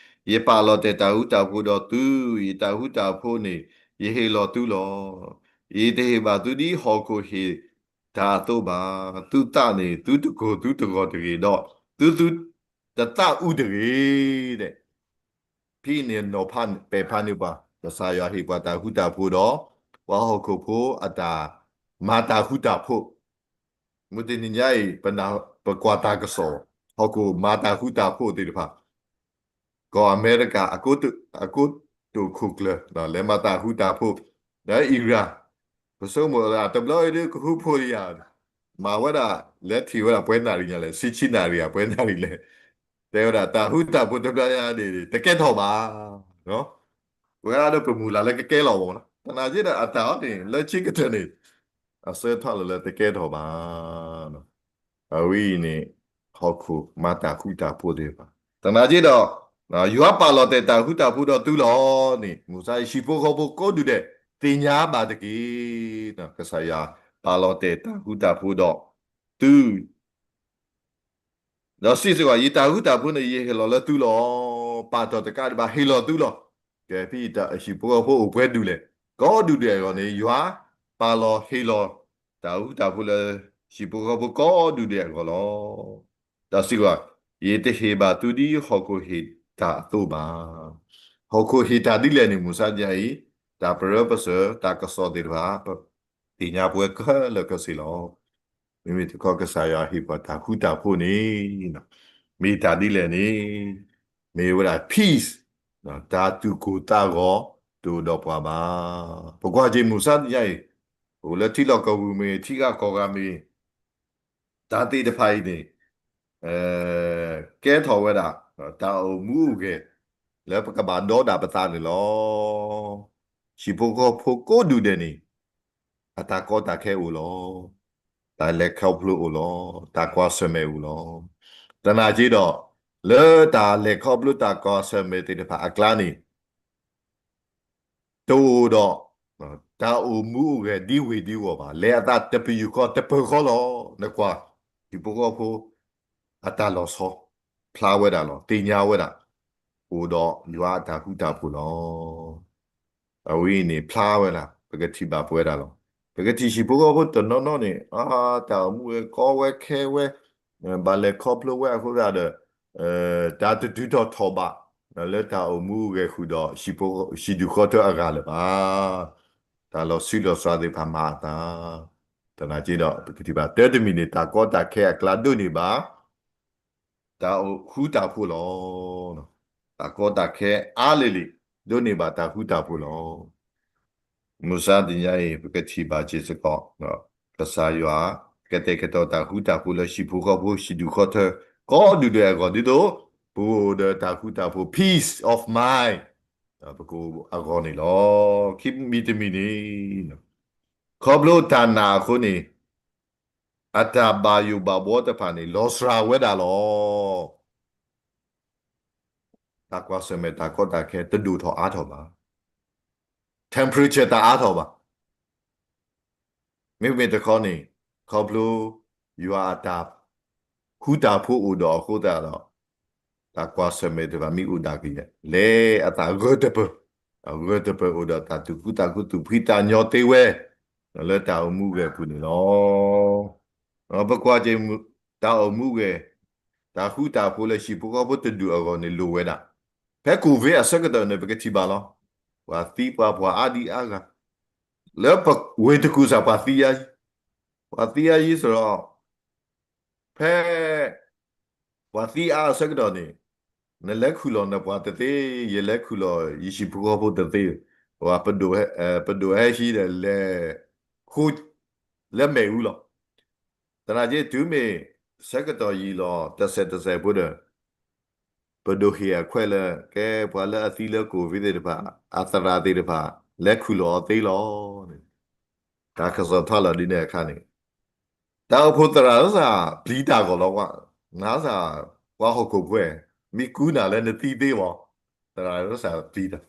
ယပာ်လီၤတဲာ်တၢ်ဃူတၢ်ဖိးဒီးသု, ယတၢ်ဃူတၢ်ဖိးန့ၣ် ယဟ့ၣ်လီၤသုလီၤ. ယတဟ့ၣ်ဘၣ်သုဒ်ဟီၣ်ခိၣ်ဟ့ၣ် တၢ်အသိးဘၣ်, သုသးန့ၣ် သုတကိၢ်သုတဂီၤတဂ့ၤဒီး သုသုတသးအုးတဂ့ၤ, ဖဲအံၤန့ၣ်နီၤဖး ပဲာ်ဖးန့ၢ်ပှၤ ကစၢ်ယွၤဟ့ၣ်ပှၤတၢ်ဃူတၢ်ဖိးဒီး ပှၤဟီၣ်ခိၣ်ဖိအတၢ်မၤတၢ်ဃူတၢ်ဖိး, မုၢ်တနံၤညါအံၤ ပနၢ် ပကွၢ်တၢ်ကစီၣ် ဟီၣ်ခိၣ်မၤတၢ်ဃူတၢ်ဖိးသ့ၣ်တဖၣ် ကီၢ်အမဲရကၤ အကိတိာ်ခိၣ်ကျၢၢ် လဲၤမၤတၢ်ဃူတၢ်ဖိး, ဒီးအံရၣ် ပဆိကမိၣ်အတဘျီအံၤဒ်ကဃုဖိးယၤ, မၤဝဲဒၣ် လဲၤထံၣ်ဝဲဒၣ်ပှဲၤနၣ်ရံၣ်ညါလဲၣ်, ဆံဆံနၣ်ရံၣ်ဧါ ပှဲၤနၣ်ရံၣ်လဲၣ်, တဲဝဲဒၣ်တၢ်ဃူတၢ်ဖိးတဘျီညါန့ၣ် တကဲထီၣ်ဘၣ်, ပဝဲဒၣ်ဒီးပမုၢ်လၢ်လၢကကဲလီၤဘၣ်မး, သနာ်က့ဒီးအတၢ်အီၤန့ၣ် လၢခံကတၢၢ်န့ၣ် အဆၢထီၣ်လၢလၢတကဲထီၣ်ဘၣ် အဝဲအံၤန့ၣ် ဟီၣ်ခိၣ်မၤတၢ်ဃူတၢ်ဖိးသ့ၣ်တဖၣ်, သနာ်က့ဒီး ယွၤပာ်လီၤတဲာ်တၢ်ဃူတၢ်ဖိးဒီးသုလီၤန့ၣ် မုၢ်ဆါအံၤ ဟံၣ်ဖိဃီဖိကိးဒူၣ်ဒဲး သ့ၣ်ညါဘၣ်တက့ၢ်. ကစၢ်ယွၤပာ်လီၤတဲာ်တၢ်ဃူတၢ်ဖိးဒီးသု ဒီးစံးစ့ၢ်ကီး ယတၢ်ဃူတၢ်ဖိးန့ၣ် ယဟ့ၣ်လီၤလၢသုလီၤ. ပာ်တ့ၢ်တကးဒံးဘၣ် ဟ့ၣ်လီၤသုလီၤ. ကဲဖဲအံၤတၢ်ဟံၣ်ဖိဃီဖိအိၣ်ပှဲၤဒူၣ်လဲၣ်, ကိးဒူၣ်ဒဲးအဂီၢ်န့ၣ် ယွၤပာ်လီၤဟ့ၣ်လီၤ တၢ်ဃူတၢ်ဖိးလၢ ဟံၣ်ဖိဃီဖိကိးဒူၣ်ဒဲးအဂီၢ်လီၤ. ဒီးစံးကီး ယတဟ့ၣ်ဘၣ်သုဒ်ဟီၣ်ခိၣ်ဟ့ၣ်တၢ်အသိးဘၣ်. ဟီၣ်ခိၣ်ဟ့ၣ်တၢ်ဒ်လဲၣ်န့ၣ် မုၢ်ဆါညါအံၤ တၢ်ပရၢပစၢၤ တၢ်ကစီၣ်သ့ၣ်တဖၣ် ပသ့ၣ်ညါပဝဲခဲလၢာ်ခဲဆ့လီၤ. မ့မ့ၢ်တခီကစၢ်ယွၤဟ့ၣ်ပှၤတၢ်ဃူတၢ်ဖိးန့ၣ် မ့ၢ်တၢ်ဒ်လဲၣ်န့ၣ် မ့ၢ်ဝဲဒၣ် peace တၢ်သူၣ်ကိၢ်သးဂီၤ တအိၣ်ဒီးပှၤဘၣ်. ပကွၢ်က့ၤမုၢ်ဆါညါအံၤ ပအိၣ်လၢထံလီၢ်ကီၢ်ပူၤမ့ၢ် ထံဂၤကီၢ်ဂၤမ့ၢ် တၢ်သ့ၣ်တဖၣ်အံၤန့ၣ် ကဲထီၣ်ဝဲဒၣ် တၢ်အိၣ်မူအိၣ်ဂဲၤ လၢပကဘၣ်ဒီဒၣ်ပသးန့ၣ်လီၤ. ဟံၣ်ဖိဃီဖိကိးဒူၣ်ဒဲးန့ၣ် အတၢ်ကီတၢ်ခဲအိၣ်လီၤ. တၢ်လဲၤခီဖျိအိၣ်လီၤ. တၢ်ကွၢ်ဆၢၣ်မဲာ်အိၣ်လီၤ. သနာ်က့ဒီး လၢတၢ်လဲၤခီဖျိတၢ်ကွၢ်ဆၢၣ်မဲာ်သ့ၣ်တဖၣ်အကျါန့ၣ် တအိၣ်ဒီး တၢ်အိၣ်မူအိၣ်ဂဲၤဒ်ဝ့ၢ်ဒ်ဝီၤဘၣ်. လဲၤအသးတပယူာ်ဃီတပၢၤဃီလီၤ. နကွၢ် ဟံၣ်ဖိဃီဖိ အတၢ်လီၤဆီ ဖျါဝဲဒၣ်လီၤ. သ့ၣ်ညါဝဲဒၣ် အိၣ်ဒီးယွၤအတၢ်ဃူတၢ်ဖိးလီၤ. အဝဲအံၤန့ၣ်ဖျါဝဲဒၣ် ပကထံၣ်ဘၣ်ပဝဲဒၣ်လီၤ. ပကထံၣ်ဟံၣ်ဖိဃီဖိတနီၤနီၤန့ၣ် အတၢ်အိၣ်မူဝဲကီဝဲခဲဝဲ ဘၣ်လဲၤခီဖျိဝဲအဃိသတးဒီး တၢ်တတုၤထီၣ်ထီၣ်ဘး လၢတၢ်အိၣ်မူအိၣ်ဂဲၤဃုာ်ဒီး ဟံၣ်ဒူၣ်ဃီထၢအဂၤလၢၤဘၣ်. တၢ်လီၤဆံးလီၤစှၤသ့ၣ်တဖၣ်မၤအသး သနာ်က့ဒီး ပကထံၣ်ဘၣ်တၢ်တမံၤန့ၣ် တၢ်ကီတၢ်ခဲအကျါဒိးန့ၢ်ဘၣ် တၢ်ဃူတၢ်ဖိးလီၤ. တၢ်ကီတၢ်ခဲအါလံၤလံၤ ဒိးန့ၢ်ဘၣ်တၢ်ဃူတၢ်ဖိးလီၤ. မုၢ်ဆါတနံၤအံၤ ပကထံၣ်ဘၣ်စ့ၢ်ကီး ကစၢ်ယွၤ ကတဲာ်ကတီၤတၢ်ဃူတၢ်ဖိးလၢဟံၣ်ဖိဃီဖိ ဟံၣ်ဒူၣ်ဃီထၢ ကိးဒူၣ်ဒဲးအဂီၢ် ဒ်သိး ပအိၣ်ဒီးတၢ်ဃူတၢ်ဖိး peace of mind ပကအိၣ်အဂီၢ်န့ၣ်လီၤ. ခံမံၤတမံၤန့ၣ် ခီဖျိတၢ်နာ်အဃိန့ၣ် အတၢ်ဘၣ်ယိၣ်ဘၣ်ဘှီတဖၣ်န့ၣ် လီၤစှၤဝဲဒၣ်လီၤ. တၢ်ကွၢ်ဆၢၣ်မဲာ်တၢ်ကီတၢ်ခဲတဒိၣ်ထီၣ်အါထီၣ်ဘၣ်. temperature တအါထီၣ်ဘၣ်. မ့မ့ၢ်တခီန့ၣ် ခီဖျိ ယွၤအတၢ်ဃူတၢ်ဖိးအိၣ်ဒီးအဃိသတးဒီး တၢ်ကွၢ်ဆၢၣ်မဲာ်တဖၣ်မ့ၢ်အိၣ်ဒၣ်ကယဲၢ် လဲၤအသးဂၢၢ်တပၢၢ်, အဂၢၢ်တပၢၢ်အိၣ်ဒီးတၢ်သူၣ်ခုသးခုသူၣ်ဖှံသးညီသ့ဝဲ လၢတၢ်အိၣ်မူဂဲၤပူၤန့ၣ်လီၤ. ပကွၢ်က့ၤ တၢ်အိၣ်မူဂဲၤ တၢ်ဃူတၢ်ဖိးလၢဟံၣ်ဖိဃီဖိတဒူၣ်အဂီၢ်န့ၣ်လိၣ်ဝဲဒၣ်. ဖဲ covid အဆၢကတီၢ်န့ၣ် ပကထံၣ်ဘၣ်လီၤ. ပှၤသံပှၤ ပှၤအါဒံအါဂၤ လၢပဝ့ၢ်တကူၣ်စ့ၢ် ပှၤသံအါယံၤ, ပှၤသံအါယံၤစ့ၢ်ဒီး ဖဲ ပှၤသံအါအဆၢကတီၢ်န့ၣ် နလဲၤခူၣ်လီၤနပှၤတသ့, ယလဲၤခူၣ်လီၤယဟံၣ်ဖိဃီဖိတသ့, ပဒိၣ်ဟဲဟံးဒီးလဲၤဃိ လၢမ့ၣ်အူလီၤ. သနာ်က့တုၤမ့ၢ်ဆၢကတီၢ်ယံာ်လီၤ တစဲးတစဲးဖိဒီး ပဒိၣ်ဟ့ၣ်အခွဲးလၢ ကဲပှၤလၢအသံလၢ covid သ့ၣ်တဖၣ် အသရၣ်သ့ၣ်တဖၣ် လဲၤခူၣ်လီၤအီၤသ့လီၤ. တၢ်ကစီၣ်ထီၣ်လီၤဒ်န့ၣ်အခါန့ၣ် တၢ်အိၣ်ဖှိၣ်သရၣ်စ့ၢ် ပျံၤတၢ်ဂီၢ်လီၤကွၢ်, နစ့ၢ် ပှၤဟီၣ်ခိၣ်ဖိ မ့ၢ်ကူနၤလၢနသံသ့မး, သရၣ်စ့ၢ်ပျံၤတၢ်,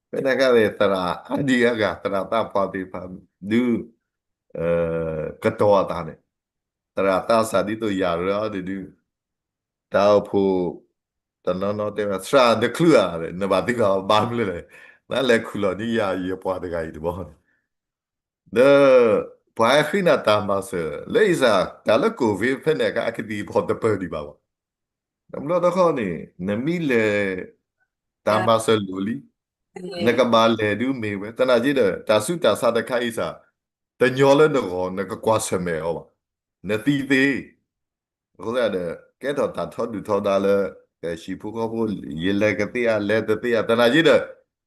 ဖဲန့ၣ်အခါန့ၣ် သရၣ်အါဒံအါဂၤ သရၣ်သးပှၢ်သ့ၣ်တဖၣ် ဒုး ကတီၤအသးန့ၣ်, သရၣ်သးစၢ်ဒ်သိးယၤရၢအီၤဒုး, တၢ်အိၣ်ဖှိၣ် တနီၤနီၤတဲဝဲ သရၣ်နချုးဧါ, နဘၣ်သံကွၢ်ဘၣ်မနုၤလဲၣ်, နလဲၤခူၣ်လီၤန့ၢ်ယၤယပှၤတဂၤအံၤတဘျီန့ၣ်, ဒီး ပှၤဟဲဃ့နၤတၢ်မၤစၢၤ လၢအံၤစး တၢ်လၢ COVID ဖဲန့ၣ်အခါ အကသံၣ်ဖီၣ်တပၢၢ်ဒံးဘၣ်ဘၣ်. တဘျီတခီၣ်န့ၣ် နမ့ၢ်လဲၤ တၢ်မၤစၢၤလိာ်လံ, နကဘၣ်လဲၤဒုးမ့ၢ်ဝဲ သနာ်က့ဒီး တၢ်ဆူးတၢ်ဆါတခါအံၤစး တညီလၢနဂီၢ် နကကွၢ်ဆၢၣ်မဲာ်အီၤဘၣ်. နသံသ့ အဃိသတးဒီး ကဲထီၣ်တၢ်ထီဒုၣ်ထီဒါလၢ ဟံၣ်ဖိဃီဖိ ယလဲၤကသ့ဧါ လဲၤတသ့ဧါ သနာ်က့ဒီး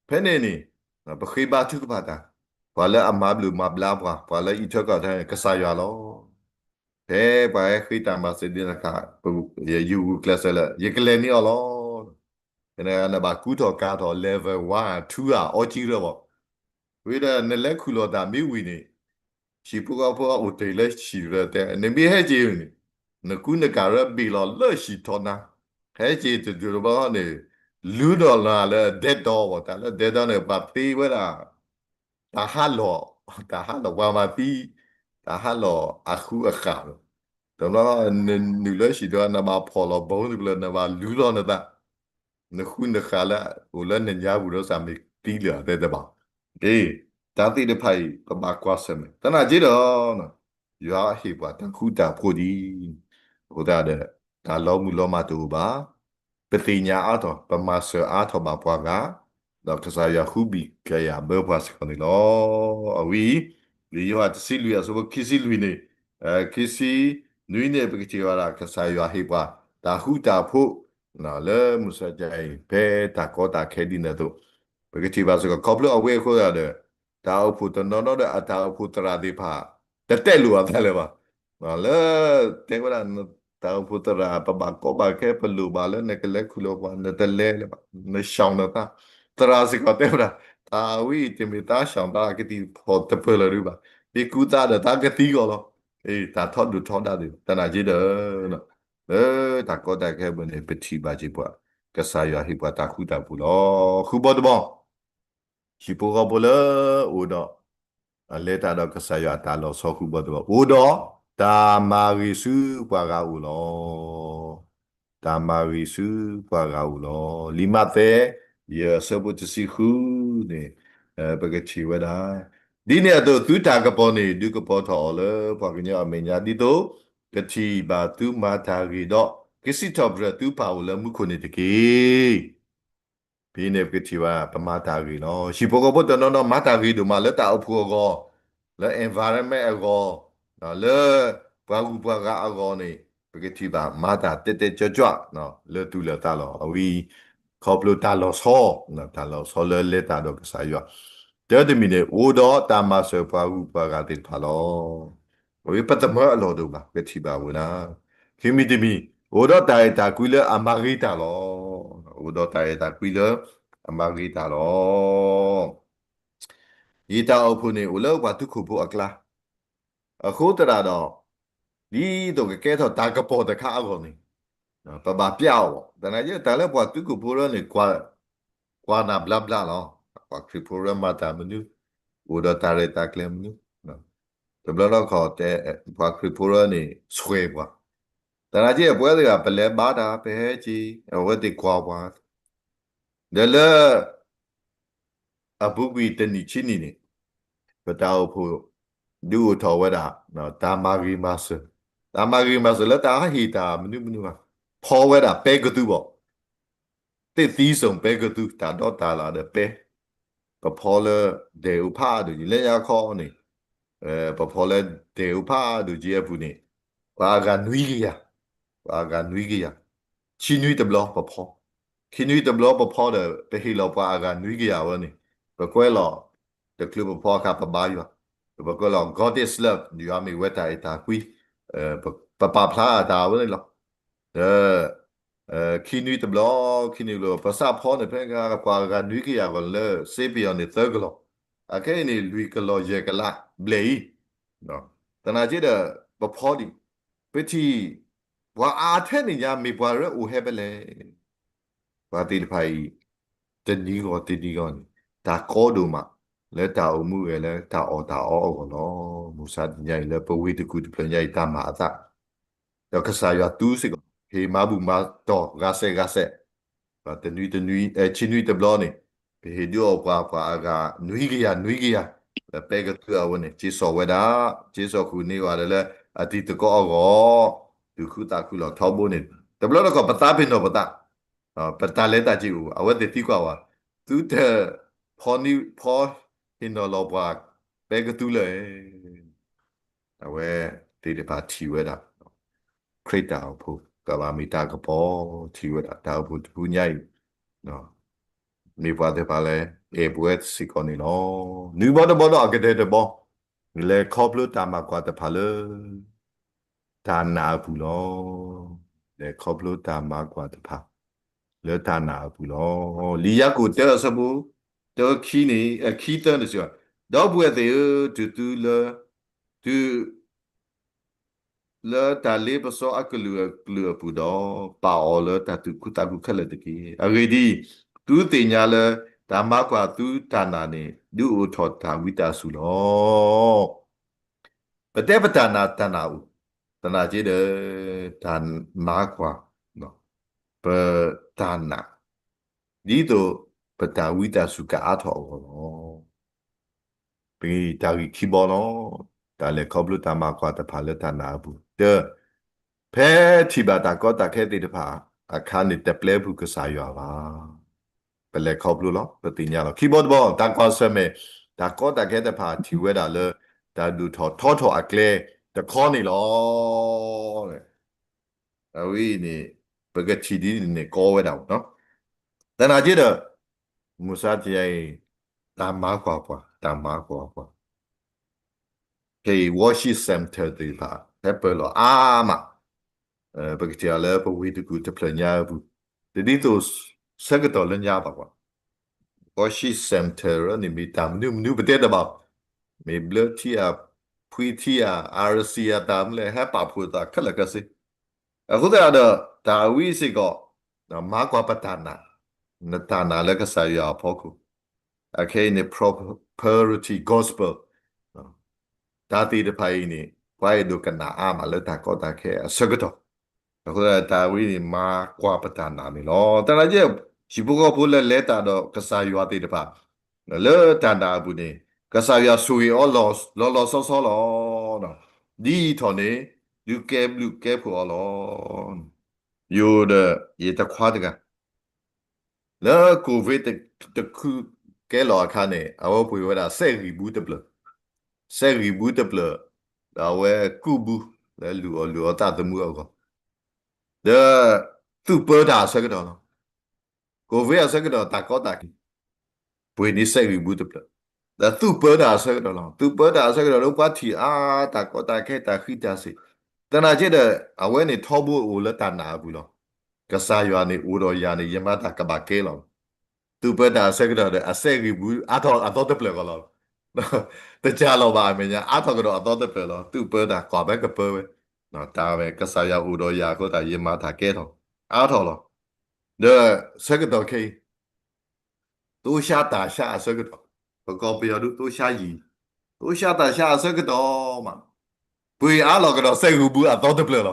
ဖဲန့ၣ်န့ၣ် ပဃ့ဘါထုကဖၣ်တၢ်, ပှၤလၢအမၤဘျုးမၤဘျါပှၤ ပှၤလၢအံးထွဲကွၢ်ထွဲန့ၣ် ကစၢ်ယွၤလီၤ. ဖဲပှၤဟဲဃ့တၢ်မၤစၢၤဒ်န့ၣ်အခါ ယဂုာ်ကျဲးစၢးလၢ ယကလဲၤန့ၢ်အီၤလီၤ. ဖဲန့ၣ်နဘၣ်ကူထီၣ်ကၤထီၣ် level one two ဧါ အီကံရၢဘၣ်. ဝံၤဒီးနလဲၤခူၣ်လီၤတၢ်မ့ၢ်ဝံၤန့ၣ် ဟံၣ်ဖိဃီဖိအိၣ်တ့ၢ်လၢဟံၣ်ရၢတဲ နမ့ၢ်ဟဲက့ၤန့ၣ် နကူနကၤရၢဘ့ၣ်လီၤလၢဟံၣ်ထီနၤ, ဟဲက့ၤတဒုးတဘျီန့ၣ် လူဒီးနၤလၢဒဲတီဘၣ် တၢ်လၢဒဲတီန့ၣ် ပှၤသ့ဝဲဒၣ် တၢ်ဟးလီၢ်, တၢ်ဟးလီၢ် ပှၤမၤသံ, တၢ်ဟးလီၢ်အဃုအဃာ်လီၤ. တဘျီနနုာ်လၢဟံၣ်ဒီး နဘၣ်ဖီၣ်လီၤဘီတဖျၢၣ် နဘၣ်လူလီၤနသး, နဃုနဃာ်လၢအိၣ်လၢနညါပူၤဒီးစ့ၢ်မ့ၢ်သံလၢအသဲတဘၣ်. အ့ တၢ်သ့ၣ်တဖၣ်အံၤ ပဘၣ်ကွၢ်ဆၢၣ်မဲာ် သနာ်က့ဒီး ယွၤဟ့ၣ်ပှၤတၢ်ဃူတၢ်ဖိးဒ်အံၤ, အဃိသတးဒီး တၢ်လီမုၢ်လီမၢ်တအိၣ်ဘၣ်. ပသ့ၣ်ညါအါထီၣ် ပမၤစၢၤအါထီၣ်ဘၣ်ပှၤဂၤ, ဒီးကစၢ်ယွၤဃုဘံၣ်ကယၤဘၢပှၤစ့ၢ်ကီးန့ၣ်လီၤ. အဝဲအံၤ လံာ်ယိၤဟၣ်တဆံလွံၢ်အဆၢဖိခံဆံလွံၢ်န့ၣ်, ခံဆံနွံန့ၣ် ပကထံၣ်ဝဲဒၣ် ကစၢ်ယွၤဟ့ၣ်ပှၤတၢ်ဃူတၢ်ဖိး လၢမုၢ်ဆါတနံၤအံၤ ဖဲတၢ်ကီတၢ်ခဲဒ်န့ၣ်အသိး, ပကထံၣ်ဘၣ်စ့ၢ်ကီး ခီဖျိအဝဲအဃိသတးဒီး တၢ်အိၣ်ဖှိၣ်တနီၤနီၤဒီးအတၢ်အိၣ်ဖှိၣ်သရၣ်သ့ၣ်တဖၣ် တတဲလိာ်အသးလၢၤဘၣ်. လၢတဲဝဲဒၣ် တၢ်အိၣ်ဖှိၣ်သရၣ် ပဘၣ်ကီဘၣ်ခဲ ပလိၣ်ဘၣ်လၢနကလဲၤခူၣ်လီၤပှၤ နတလဲၤလၢၤဘၣ်, နရှောင်နသး. သရၣ်စ့ၢ်ကီးတဲဝဲဒၣ် တၢ်ဝဲအံၤတမ့ၢ်သးရှောင်သး ကသံၣ်ဖီၣ်တပၢၢ်လၢၤဒံးဘၣ်, ဟ့ၣ်ကူသးဒီးသးကသံကီးလီၤ. အ့ တၢ်ထီဒုၣ်ထီဒါသ့ၣ် သနာ်က့ဒီး လၢတၢ်ကီတၢ်ခဲအပူၤန့ၣ် ပထံၣ်ဘၣ်က့ၤပှၤ ကစၢ်ယွၤဟ့ၣ်ပှၤတၢ်ဃူတၢ်ဖိးလီၤ. ဃုဘီတဘီ ဟံၣ်ဖိဃီဖိလၢအိၣ်ဒီး လဲၤတၢ်ဒီးကစၢ်ယွၤအတၢ်လီၤဆီဃုဘီတဘီ အိၣ်ဒီးတၢ်မၤဂ့ၤဆူပှၤဂၤအအိၣ်လီၤ. တၢ်မၤဂ့ၤဆူပှၤဂၤအအိၣ်လီၤ. လံာ်မးသဲ ယဲၢ်အဆၢဖိတဆံဃုန့ၣ် ပကထံၣ်ဝဲဒၣ် ဒ်န့ၣ်အသိး သုတၢ်ကပီၤန့ၣ် ဒုးကပီၤထီၣ်အီၤလၢပှၤကညီအမဲာ်ညါ ဒ်သိးကထံၣ်ဘၣ်သုမၤတၢ်ဂ့ၤဒီး ကစံးထီၣ်ပတြၢၤသုပၢ်အိၣ်လၢမူခိၣ်န့ၣ်တက့ၢ်. ဖဲန့ၣ်ပကထံၣ်ဘၣ် ပမၤတၢ်ဂ့ၤလီၤ. ဟံၣ်ဖိဃီဖိတနီၤနီၤ မၤတၢ်ဂ့ၤဒိၣ်မးလၢတၢ်အိၣ်ဖှိၣ်အဂီၢ်, လၢ environment အဂီၢ်, လၢပှၤဂုၤပှၤဂၤအဂီၢ်န့ၣ် ပကထံၣ်ဘၣ် မၤတၢ်တဲတဲကၠွဲကၠွဲ လၢသူၣ်လၢသးလီၤ. အဝဲ ခီဖျိတၢ်လီၤဆီ, တၢ်လီၤဆီလၢလဲၤတၢ်ဒီးကစၢ်ယွၤ, တၢ်တမံၤန့ၣ် အိၣ်ဒီးတၢ်မၤစၢၤပှၤဂုၤပှၤဂၤသ့ၣ်တဖၣ်လီၤ. အဝဲပသးမၢအလီၢ်တအိၣ်ဘၣ် ပထံၣ်ဘၣ်ဝဲဒၣ် ခံမံၤတမံၤ အိၣ်ဒီးတၢ်အဲၣ်တၢ်ကွံလၢအမၤဂ့ၤတၢ်လီၤ. အိၣ်ဒီးတၢ်အဲၣ်တၢ်ကွံလၢအမၤဂ့ၤတၢ်လီၤ. ယတၢ်အိၣ်ဖှိၣ်န့ၣ် အိၣ်လၢပှၤသုးခိၣ်ဖိအကျါ, အဃိသတးဒီး ဒ်သိးကကဲထီၣ်တၢ်ကပီၤတခါအဂီၢ်န့ၣ် ပဘၣ်ပျၢ်အီၤဘၣ်. သနာ်က့ တၢ်လၢပှၤသုးခိၣ်ဖိလၢန့ၣ် ကွၢ်နၤဘျါဘျါလီၤ. ပှၤခရံာ်ဖိလၢမၤတၢ်မနုၤ, အိၣ်ဒီးတၢ်ရဲၣ်တၢ်ကျဲၤမနုၤ, တဘျီလီၢ်ခီၣ်တဲ ပှၤခရံာ်ဖိလၢန့ၣ် ဆွဲပှၤ, သနာ်က့ ပဝဲသ့ၣ်တဖၣ် ပလဲၤဘါတၢ် ပဟဲက့ၤ အဝဲသ့ၣ်ကွၢ်ပှၤ ဒီးလၢ အပူၤကွံာ်တနံၣ်ဆံနံၣ်န့ၣ် ပတၢ်အိၣ်ဖှိၣ် ဒုးအိၣ်ထီၣ်ဝဲဒၣ် တၢ်မၤဂ့ၤမၤစၢၤ, တၢ်မၤဂ့ၤမၤစၢၤလၢတၢ်ဟ့ၣ်တၢ်မနုၤမနုၤဘၣ်, ဖီဝဲဒၣ်ပဲကသူဘၣ်, သ့ၣ်သံစုံပဲကသူ တၢ်ဒီတၢ်လၣ်ဒီးပဲ, ပဖီလၢဒဲးအိၣ်ဖးဒိၣ်က့ၤ လၢညါခီန့ၣ် ပဖီလၢဒဲးအိၣ်ဖးဒိၣ်က့ၤအပူၤန့ၣ် ပှၤအဂၤနွံကယၤ, ပှၤအဂၤနွံကယၤ, ခံနွံတဘျီပဖီ, ခံနွံတဘျီပဖီဒီး ပဟ့ၣ်လီၤပှၤအဂၤနွံကယၤဝဲန့ၣ် ပကွဲးလီၤ တချုးပဖီအခါ ပဘါယွၤ, ပကွဲးလီၤ God is love ယွၤမ့ၢ်ဝဲတၢ်အဲၣ်တၢ်ကွံ, ပပာ်ဖျါတၢ်ဝဲန့ၣ်လီၤ. ဒီး ခံနွံတဘျီ, ခံနွံတဘျီ ပစးဖီန့ၣ် ဖဲပှၤအဂၤနွံကယၤအဂီၢ်န့ၣ် လၢစ့ပယီၤန့ၣ် သၢကလီၢ်, အခဲအံၤန့ၣ် လွံၢ်ကလီၢ်ယဲၢ်ကလးဘျဲၣ်အံၤ, သနာ်က့ဒီး ပဖီဒံး, ပထံၣ် ပှၤအါထဲန့ၣ်ညါ မ့ၢ်ပှၤလၢအိၣ်ဟဲဖဲလဲၣ်. ပှၤသ့ၣ်တဖၣ်အံၤ တနံၤဂီၢ်တနံၤဂီၢ်န့ၣ် တၢ်ကီဒိၣ်မး လၢတၢ်အိၣ်မူဂဲၤလၢတၢ်အီၣ်တၢ်အီအဂီၢ်လီၤ. မုၢ်ဆါတနံၤညါအံၤ လၢပဝ့ၢ်တကူၣ်တဖျၢၣ်ညါအံၤ တၢ်မၤအသး ဒီးကစၢ်ယွၤသူစ့ၢ်ကီး ဟ့ၣ်မၤဘူၣ်မၤတီၢ်ဂၤစဲးဂၤစဲး, တနွံတနွံ ဆံနွံတဘျီန့ၣ် ပဟ့ၣ်ဒုးအီၣ်ပှၤ ပှၤအဂၤနွံကယၤ နွံကယၤ, ဒီးပဲကသူအဝဲန့ၣ် က့စီၣ်ဝဲဒၣ်, က့စီၣ်ဃုာ်န့ၢ်ဝဲဒၣ်လၢအတံၤသကိးအဂီၢ်, သူၣ်ခုသးခုလီၤထီဘိန့ၣ်, တဘျီတခီၣ်ပသးပ့ၤနီၣ်ပသး, ပတၢ်လဲၤတၢ်က့အိၣ်, အဝဲသ့ၣ်သံကွၢ်ဝဲ, သုတဖီနံၤဖီဟ့ၣ်နီၤလီၤပှၤ ပဲကသူလၢ အဝဲသ့ၣ်တဖၣ်ထံၣ်ဝဲဒၣ် ခရံာ်တၢ်အိၣ်ဖှိၣ် ကဘၣ်မ့ၢ်တၢ်ကပီၤထံၣ်ဝဲဒၣ် တၢ်အိၣ်ဖှိၣ်တဖုညါအံၤ, မ့ၢ်ပှၤသ့ၣ်တဖၣ်လၢ အဲၣ်ပဝဲစ့ၢ်ကီးန့ၣ်လီၤ. နွံဘီတဘီဒီးအကတၢၢ်တဘီ, လဲၤခီဖျိတၢ်မၤကွၢ်တဖၣ်လၢ တၢ်နာ်အပူၤလီၤ. လဲၤခီဖျိတၢ်မၤကွၢ်တဖၣ် လၢတၢ်နာ်အပူၤလီၤ. လံာ်ယၤကိာ်တၢအဆၢဖိ တၢခံန့ၣ် အခံသၢန့ၣ်စံး, ဒီပုၢ်ဝဲၢ်သ့ၣ်ဧၢ, တုၤသုလၢ တုၤ လၢတၢ်လ့ပစီအကလုာ်ကလုာ်အပူၤဒီး, ပာ်အီၤလၢတၢ်သူၣ်ခုသးခုခဲလၢာ်တက့ၢ်. အဂ့ၢ်ဒ်အံၤ, သုသ့ၣ်ညါလၢ တၢ်မၤကွၢ်သုတၢ်နာ်န့ၣ် ဒုးအိၣ်ထီၣ်တၢ်ဝံသးစူၤလီၤ. ပတဲပတၢ်နာ်တၢ်နာ်အိၣ်, သနာ်က့ဒီး တၢ်မၤကွၢ် ပတၢ်နာ် ဒ်သိးပတၢ်ဝံသးစူၤကအါထီၣ်အဂီၢ်လီၤ. ပတၢ်ဂ့ၢ်ခံဘီလီၤ. တၢ်လဲၤခီဖျိတၢ်မၤကွၢ်တဖၣ်လၢတၢ်နာ်အပူၤ, တၢ, ဖဲထံၣ်ဘၣ်တၢ်ကီတၢ်ခဲသ့ၣ်တဖၣ်အခါန့ၣ် တပျဲပူၤကစၢ်ယွၤဘၣ်. ပလဲၤခီဖျိလီၤ, ပသ့ၣ်ညါလီၤ. ခံဘီတဘီ, တၢ်ကွၢ်ဆၢၣ်မဲာ် တၢ်ကီတၢ်ခဲတဖၣ်ထံၣ်ဝဲဒၣ်လၢ တၢ်ဒိၣ်ထီၣ်ထီထီၣ်အကျဲတခီန့ၣ်လီၤ. အဝဲအံၤန့ၣ် ပကထံၣ်ဒ်န့ၣ်ကိးဝဲဒၣ်, သနာ်က့ဒီး မုၢ်ဆါတနံၤအံၤ တၢ်မၤကွၢ်ပှၤ, တၢ်မၤကွၢ်ပှၤ ဖဲအံၤ worship center သ့ၣ်တဖၣ် ဟဲပၢၢ်လီၤအါမး, ပကထံၣ်အီၤလၢပဝ့ၢ်တကူၣ်တဖျၢၣ်ညါအပူၤ, တဒ်သိးဆၢကတီၢ်လၢညါဘၣ်ပှၤ, worship center န့ၣ် မ့ၢ်တၢ်မနုၤမနုၤပတဲတဘၣ်, မ့ၢ်ဘျၢထံဧါ, ဖှံထံဧါ, အါရစံအတၢ်မနုၤလဲၣ် ဟဲပာ်ဖှိၣ်သးခဲလၢာ်ခဲဆ့. အဃိသတးဒီး တၢ်ဝံစ့ၢ်ကီး မၤကွၢ်ပတၢ်နာ်, နတၢ်နာ်လၢကစၢ်ယွၤအဖီခိၣ်, အခဲအံၤန့ၣ် prosperity gospel တၢ်သ့ၣ်တဖၣ်အံၤန့ၣ် ပှၤအဲၣ်ဒိးကနၣ်အါမးလၢတၢ်ကီတၢ်ခဲအဆၢကတီၢ်, အဃိသတးဒီး တၢ်ဝံန့ၣ် မၤကွၢ်ပတၢ်နာ်န့ၣ်လီၤ. သနာ်က့ ဟံၣ်ဖိဃီဖိလၢလဲၤတၢ်ဒီးကစၢ်ယွၤသ့ၣ်တဖၣ် လၢတၢ်နာ်အပူၤန့ၣ် ကစၢ်ယွၤဆိၣ်ဂ့ၤအီၤလီၤလီၤဆီဆီလီၤ. ဒ်အံၤထီၣ်န့ၣ် ဒုးကဲဘျုးကဲဖှိၣ်အီၤလီၤ. ယိၤဒီးယတခွါတဂၤ လၢ COVID တခုကဲလီၤအခါန့ၣ် အဝဲပှ့ၤဝဲဒၣ်စဲးဂံၢ်ဘုတဖျၢၣ်, စဲးဂံၢ်ဘုတဖျၢၣ်, ဒီးအဝဲကူးဘု လၢလူၤအီၣ်လူၤအီသးသမူအဂီၢ်, ဒီးသူၣ်ပၢတၢ်အဆၢကတီၢ်လီၤ. COVID အဆၢကတီၢ်တၢ်ကီတၢ်ခဲ ပှ့ၤန့ၢ်စဲးဂံၢ်ဘုတဖျၢၣ်, ဒီးသူၣ်ပၢတၢ်အဆၢကတီၢ်လီၤ. သူၣ်ပၢတၢ်အဆၢကတီၢ်ဒီးပှၤထံၣ်အါ တၢ်ကီတၢ်ခဲတၢ်ဃံးတၢ်စ့ၢ်, သနာ်က့ဒီး အဝဲန့ၣ်ထီဘိအိၣ်လၢတၢ်နာ်အပူၤလီၤ. ကစၢ်ယွၤန့ၣ်အိၣ်ဒီးယၤန့ၣ် ယမၤတၢ်ကဘၣ်ကဲလီၤ. သူၣ်ပၢတၢ်အဆၢကတီၢ်ဒီး အစဲးဂံၢ်ဘုအါထီၣ်အသီတဖျၢၣ်ဃီလီၤ. တကးလီၤဘၣ်အမဲာ်ညါ အါထီၣ်ကဒီးအသီတဖျၢၣ်လီၤ. သူၣ်ပၢတၢ်ကွၢ်ဖဲကပၢဝဲ, တၢ်ဝဲကစၢ်ယွၤအိၣ်ဒီးယၤအဃိသတး ယမၤတၢ်ကဲထီၣ် အါထီၣ်လီၤ. ဒီးဆၢကတီၢ်ခဲအံၤ သိၣ်ဆါတၢ်ဆါအဆၢကတီၢ်, ပကီၢ်ပယီၤဒုးသိၣ်ဆါယံၤ, သိၣ်ဆါတၢ်ဆါအဆၢကတီၢ်မး, ပှ့ၤအါလီၤကဒီးစဲးဂံၢ်ဘုအသီတဖျၢၣ်လီၤ.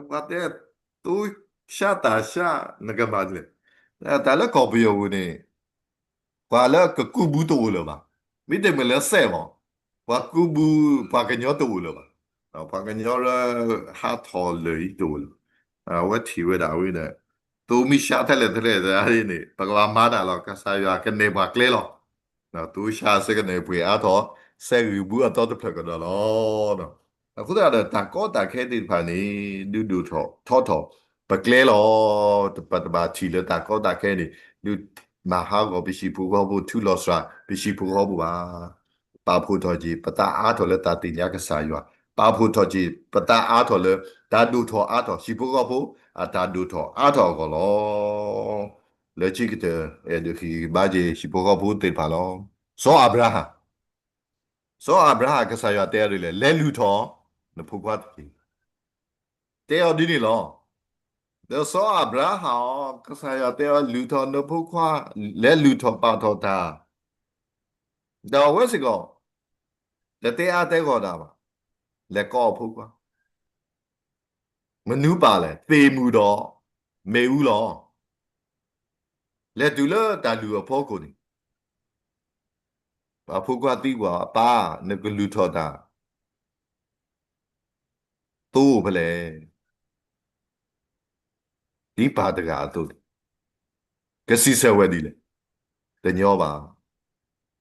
ပှၤတဲ သိၣ်ဆါတၢ်ဆါ နကမၤဒ်လဲၣ်, တၢ်လၢကီၢ်ပယီၤပူၤန့ၣ် ပှၤလၢကကူးဘုတအိၣ်လၢၤဘၣ်, မ့တမ့ၢ်လၢစဲးမး, ပှၤကူးဘု ပှၤကညီတအိၣ်လၢၤဘၣ်, ပှၤကညီလၢ ဟးထီၣ်လၢာ်အံၤတအိၣ်လၢၤဘၣ်. အဝဲထံၣ်ဝဲဒၣ်ဝဲဒီး သိၣ်မံဆါထဲလဲၣ်ထဲလဲၣ်န့ၣ် ပကဘၣ်မၤတၢ်လီၤ. ကစၢ်ယွၤကနဲၣ်ပှၤကျဲလီၤ. သိၣ်ဆါအဆၢကတီၢ်န့ၣ် ပှ့ၤအါထီၣ် စဲးဂံၢ်ဘုအသီတဖျၢၣ်ကဒီးလီၤ. အဃိသတးဒီး တၢ်ကီတၢ်ခဲသ့ၣ်တဖၣ်န့ၣ် ဒုးဒိၣ်ထီၣ်ထီထီၣ်ပကျဲလီၤ. ပတဘၣ်ထံၣ်လၢတၢ်ကီတၢ်ခဲန့ၣ် ဒုးမၤဟးဂီၤပဟံၣ်ဖိဃီဖိ ထုးလီၤစှၤပဟံၣ်ဖိဃီဖိဘၣ်. ပာ်ဖှိၣ်ထီၣ်က့ၤ ပသးအါထီၣ်လၢတၢ်သ့ၣ်ညါကစၢ်ယွၤ, ပာ်ဖှိၣ်ထီၣ်က့ၤ ပသးအါထီၣ်လၢ တၢ်ဒိၣ်ထီၣ်အါထီၣ် ဟံၣ်ဖိဃီဖိ အတၢ်ဒိၣ်ထီၣ်အါထီၣ်အဂီၢ်လီၤ. လၢခံကတၢၢ် အဲၣ်ဒိးဟ့ၣ်ဂံၢ်ဘါက့ၤ ဟံၣ်ဖိဃီဖိသ့ၣ်တဖၣ်လီၤ. စီၤအၤဘြၤဟၣ်, စီၤအၤဘြၤဟၣ် ကစၢ်ယွၤတဲအီၤဒ်လဲၣ်, လဲၤလုၢ်ထီၣ် နဖိခွါတက့ၢ်. တဲအီၤဒ်န့ၣ်လီၤ. ဒီးစီၤအၤဘြၤဟၣ်အီၤ ကစၢ်ယွၤတဲအီၤ လုၢ်ထီၣ်နဖိခွါ, လဲၤလုၢ်ထီၣ်ပာ်ထီၣ်တၢ်, ဒီးအဝဲစ့ၢ်ကီး တတဲအါတဲဂီၢ်တၢ်ဘၣ်, လဲၤကိးအဖိခွါ မနုၤပာ်လဲၣ်, သ့ၣ်မုၣ်ဒီးမ့ၣ်အူလီၤ. လဲၤတုၤလၢတၢ်လုၢ်အဖီခိၣ်န့ၣ်, အဖိခွါသံကွၢ်အပၢ်, နကလုၢ်ထီၣ်တၢ် သိဖဲလဲၣ်. ဒ်ပၢ်တဂၤအသိးန့ၣ်, ကစံးဆၢဝဲဒ်လဲၣ်. တညီဘၣ်.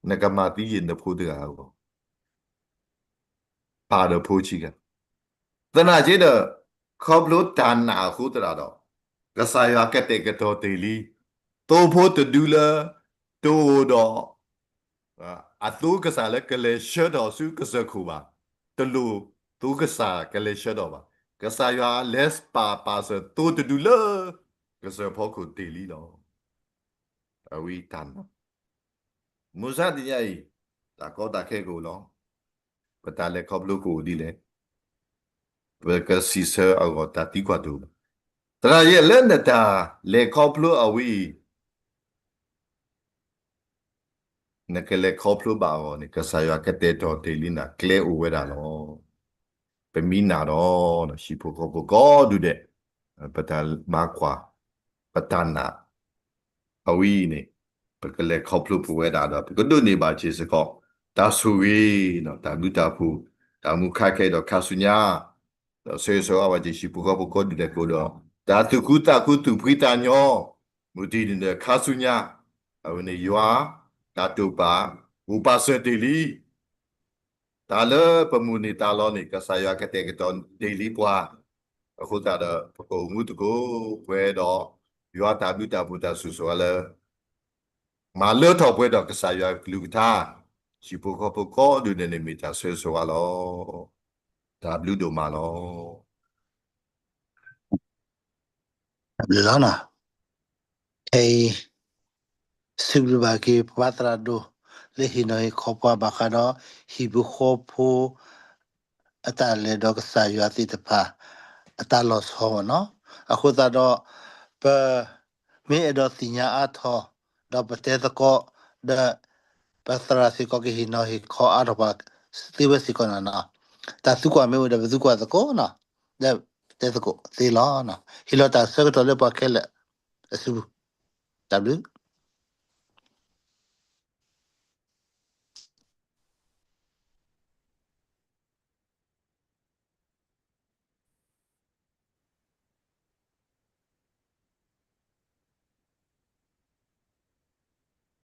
နကမၤသံယ့ၣ်နဖိတဂၤအဂီၢ်, ပၢ်ဒီးဖိဆံးဂၤ. သနာ်က့ဒီး ခီဖျိတၢ်နာ်အဃိသတးဒီး ကစၢ်ယွၤကတဲာ်ကတီၤတ့ၢ်လံ သိဖိတဒုလၢ တအိၣ်ဒီး အသိကစၢ်လၢကလဲၤဆှၢထီၣ်ဆူကစၢၢ်ခိၣ်ဘၣ်, တလိၣ်သိကစၢ်ကလဲၤဆှၢထီၣ်ဘၣ်. ကစၢ်ယွၤလဲၤပာ်ပာ်စၢၤသိတဒုလၢ ကစၢၢ်ဖီခိၣ်တ့ၢ်လံလီၤ. အဝဲတၢ်နာ်, မုၢ်ဆါတနံၤအံၤ တၢ်ကီတၢ်ခဲကအိၣ်လီၤ. ပတၢ်လဲၤခီဖျိကအိၣ်ဒ်လဲၣ်. ပကစံးဆၢအဂီၢ်တၢ်သံကွၢ်တအိၣ်ဘၣ်. သနာ်က့လၢနတၢ်လဲၤခီဖျိအဝဲအံၤ နကလဲၤခီဖျိဘၣ်အဂီၢ်န့ၣ် ကစၢ်ယွၤကတဲာ်ကတီၤတ့ၢ်လံနၤ ကျဲအိၣ်ဝဲဒၣ်လီၤ. ပမ့ၢ်နာ်ဒီး ဟံၣ်ဖိဃီဖိကိးဒူၣ်ဒဲး ပတၢ်မၤကွၢ် ပတၢ်နာ် အဝဲအံၤန့ၣ် ပကလဲၤခီဖျိပဝဲဒၣ်ဒီး ပကဒိးန့ၢ်ဘၣ်စ့ၢ်ကီး တၢ်ဆိၣ်ဂ့ၤ, တၢ်ဘျုးတၢ်ဖှိၣ်, တၢ်မူခါခဲအံၤဒီးခါဆူညါ ဒီးဆၢဂ့ၤဆၢဝါဘၣ်စ့ၢ်ကီးဟံၣ်ဖိဃီဖိကိးဒူၣ်ဒဲးကအိၣ်ဒီး တၢ်သူၣ်ခုသးခုသူၣ်ဖှံသးညီ မုၢ်တနံၤဒီးခါဆူညါ အဝဲန့ၣ်ယွၤ တၢ်တိာ်ပာ် ပူၤပာ်စၢၤတ့ၢ်လံ တၢ်လၢပမုၢ်န့ၢ်သါလီၤန့ၣ် ကစၢ်ယွၤကတဲာ်ကတီၤတ့ၢ်လံပှၤ, အဃိသတးဒီး ပကအိၣ်မူသကိးပှဲၤဒီး ယွၤတၢ်ဘျုးတၢ်ဖှိၣ်တၢ်ဆိၣ်ဂ့ၤဆိၣ်ဝါလၢ မၤလၢထီၣ်ပှဲၤဒီးကစၢ်ယွၤကလုၢ်ကထါ, ဟံၣ်ဖိဃီဖိကိးဒူၣ်ဒဲးန့ၣ်မ့ၢ်တၢ်ဆၢဂ့ၤဆၢဝါလီၤ. တၢ်ဘျုးဒိၣ်မးလီၤ. တၢ်ဘျုးလီၤ. ခဲအံၤ စံးဘျုးဘၣ်က့ၤပှၤသရၣ်ဒိၣ် လၢဟ့ၣ်နီၤဟ့ၣ်ခီပှၤဘၣ်ဃးဒီး ဟံၣ်ဖိဃီဖိ အတၢ်လဲၤဒီးကစၢ်ယွၤသ့ၣ်တဖၣ် အတၢ်လီၤဆီမ့ၢ်နီၤ. အဃိသတးဒီး ပမ့ၢ်အဲၣ်ဒိးသ့ၣ်ညါအါထီၣ် ဒီးပတဲသကိး ဒီး ပသရၣ်စ့ၢ်ကီးကဟ့ၣ်နီၤဟ့ၣ်ခီအါထီၣ်ပှၤသ့ဝဲစ့ၢ်ကီးနီၤ. တၢ်သံကွၢ်မ့ၢ်အိၣ်ဒီးပသံကွၢ်သကိးနီၤ. ဒီးတဲသကိးသ့လီၤ. ဟ့ၣ်လီၤတၢ်ဆၢကတီၢ်လၢပှၤခဲလၢာ်အစုပူၤ, တၢ်ဘျုး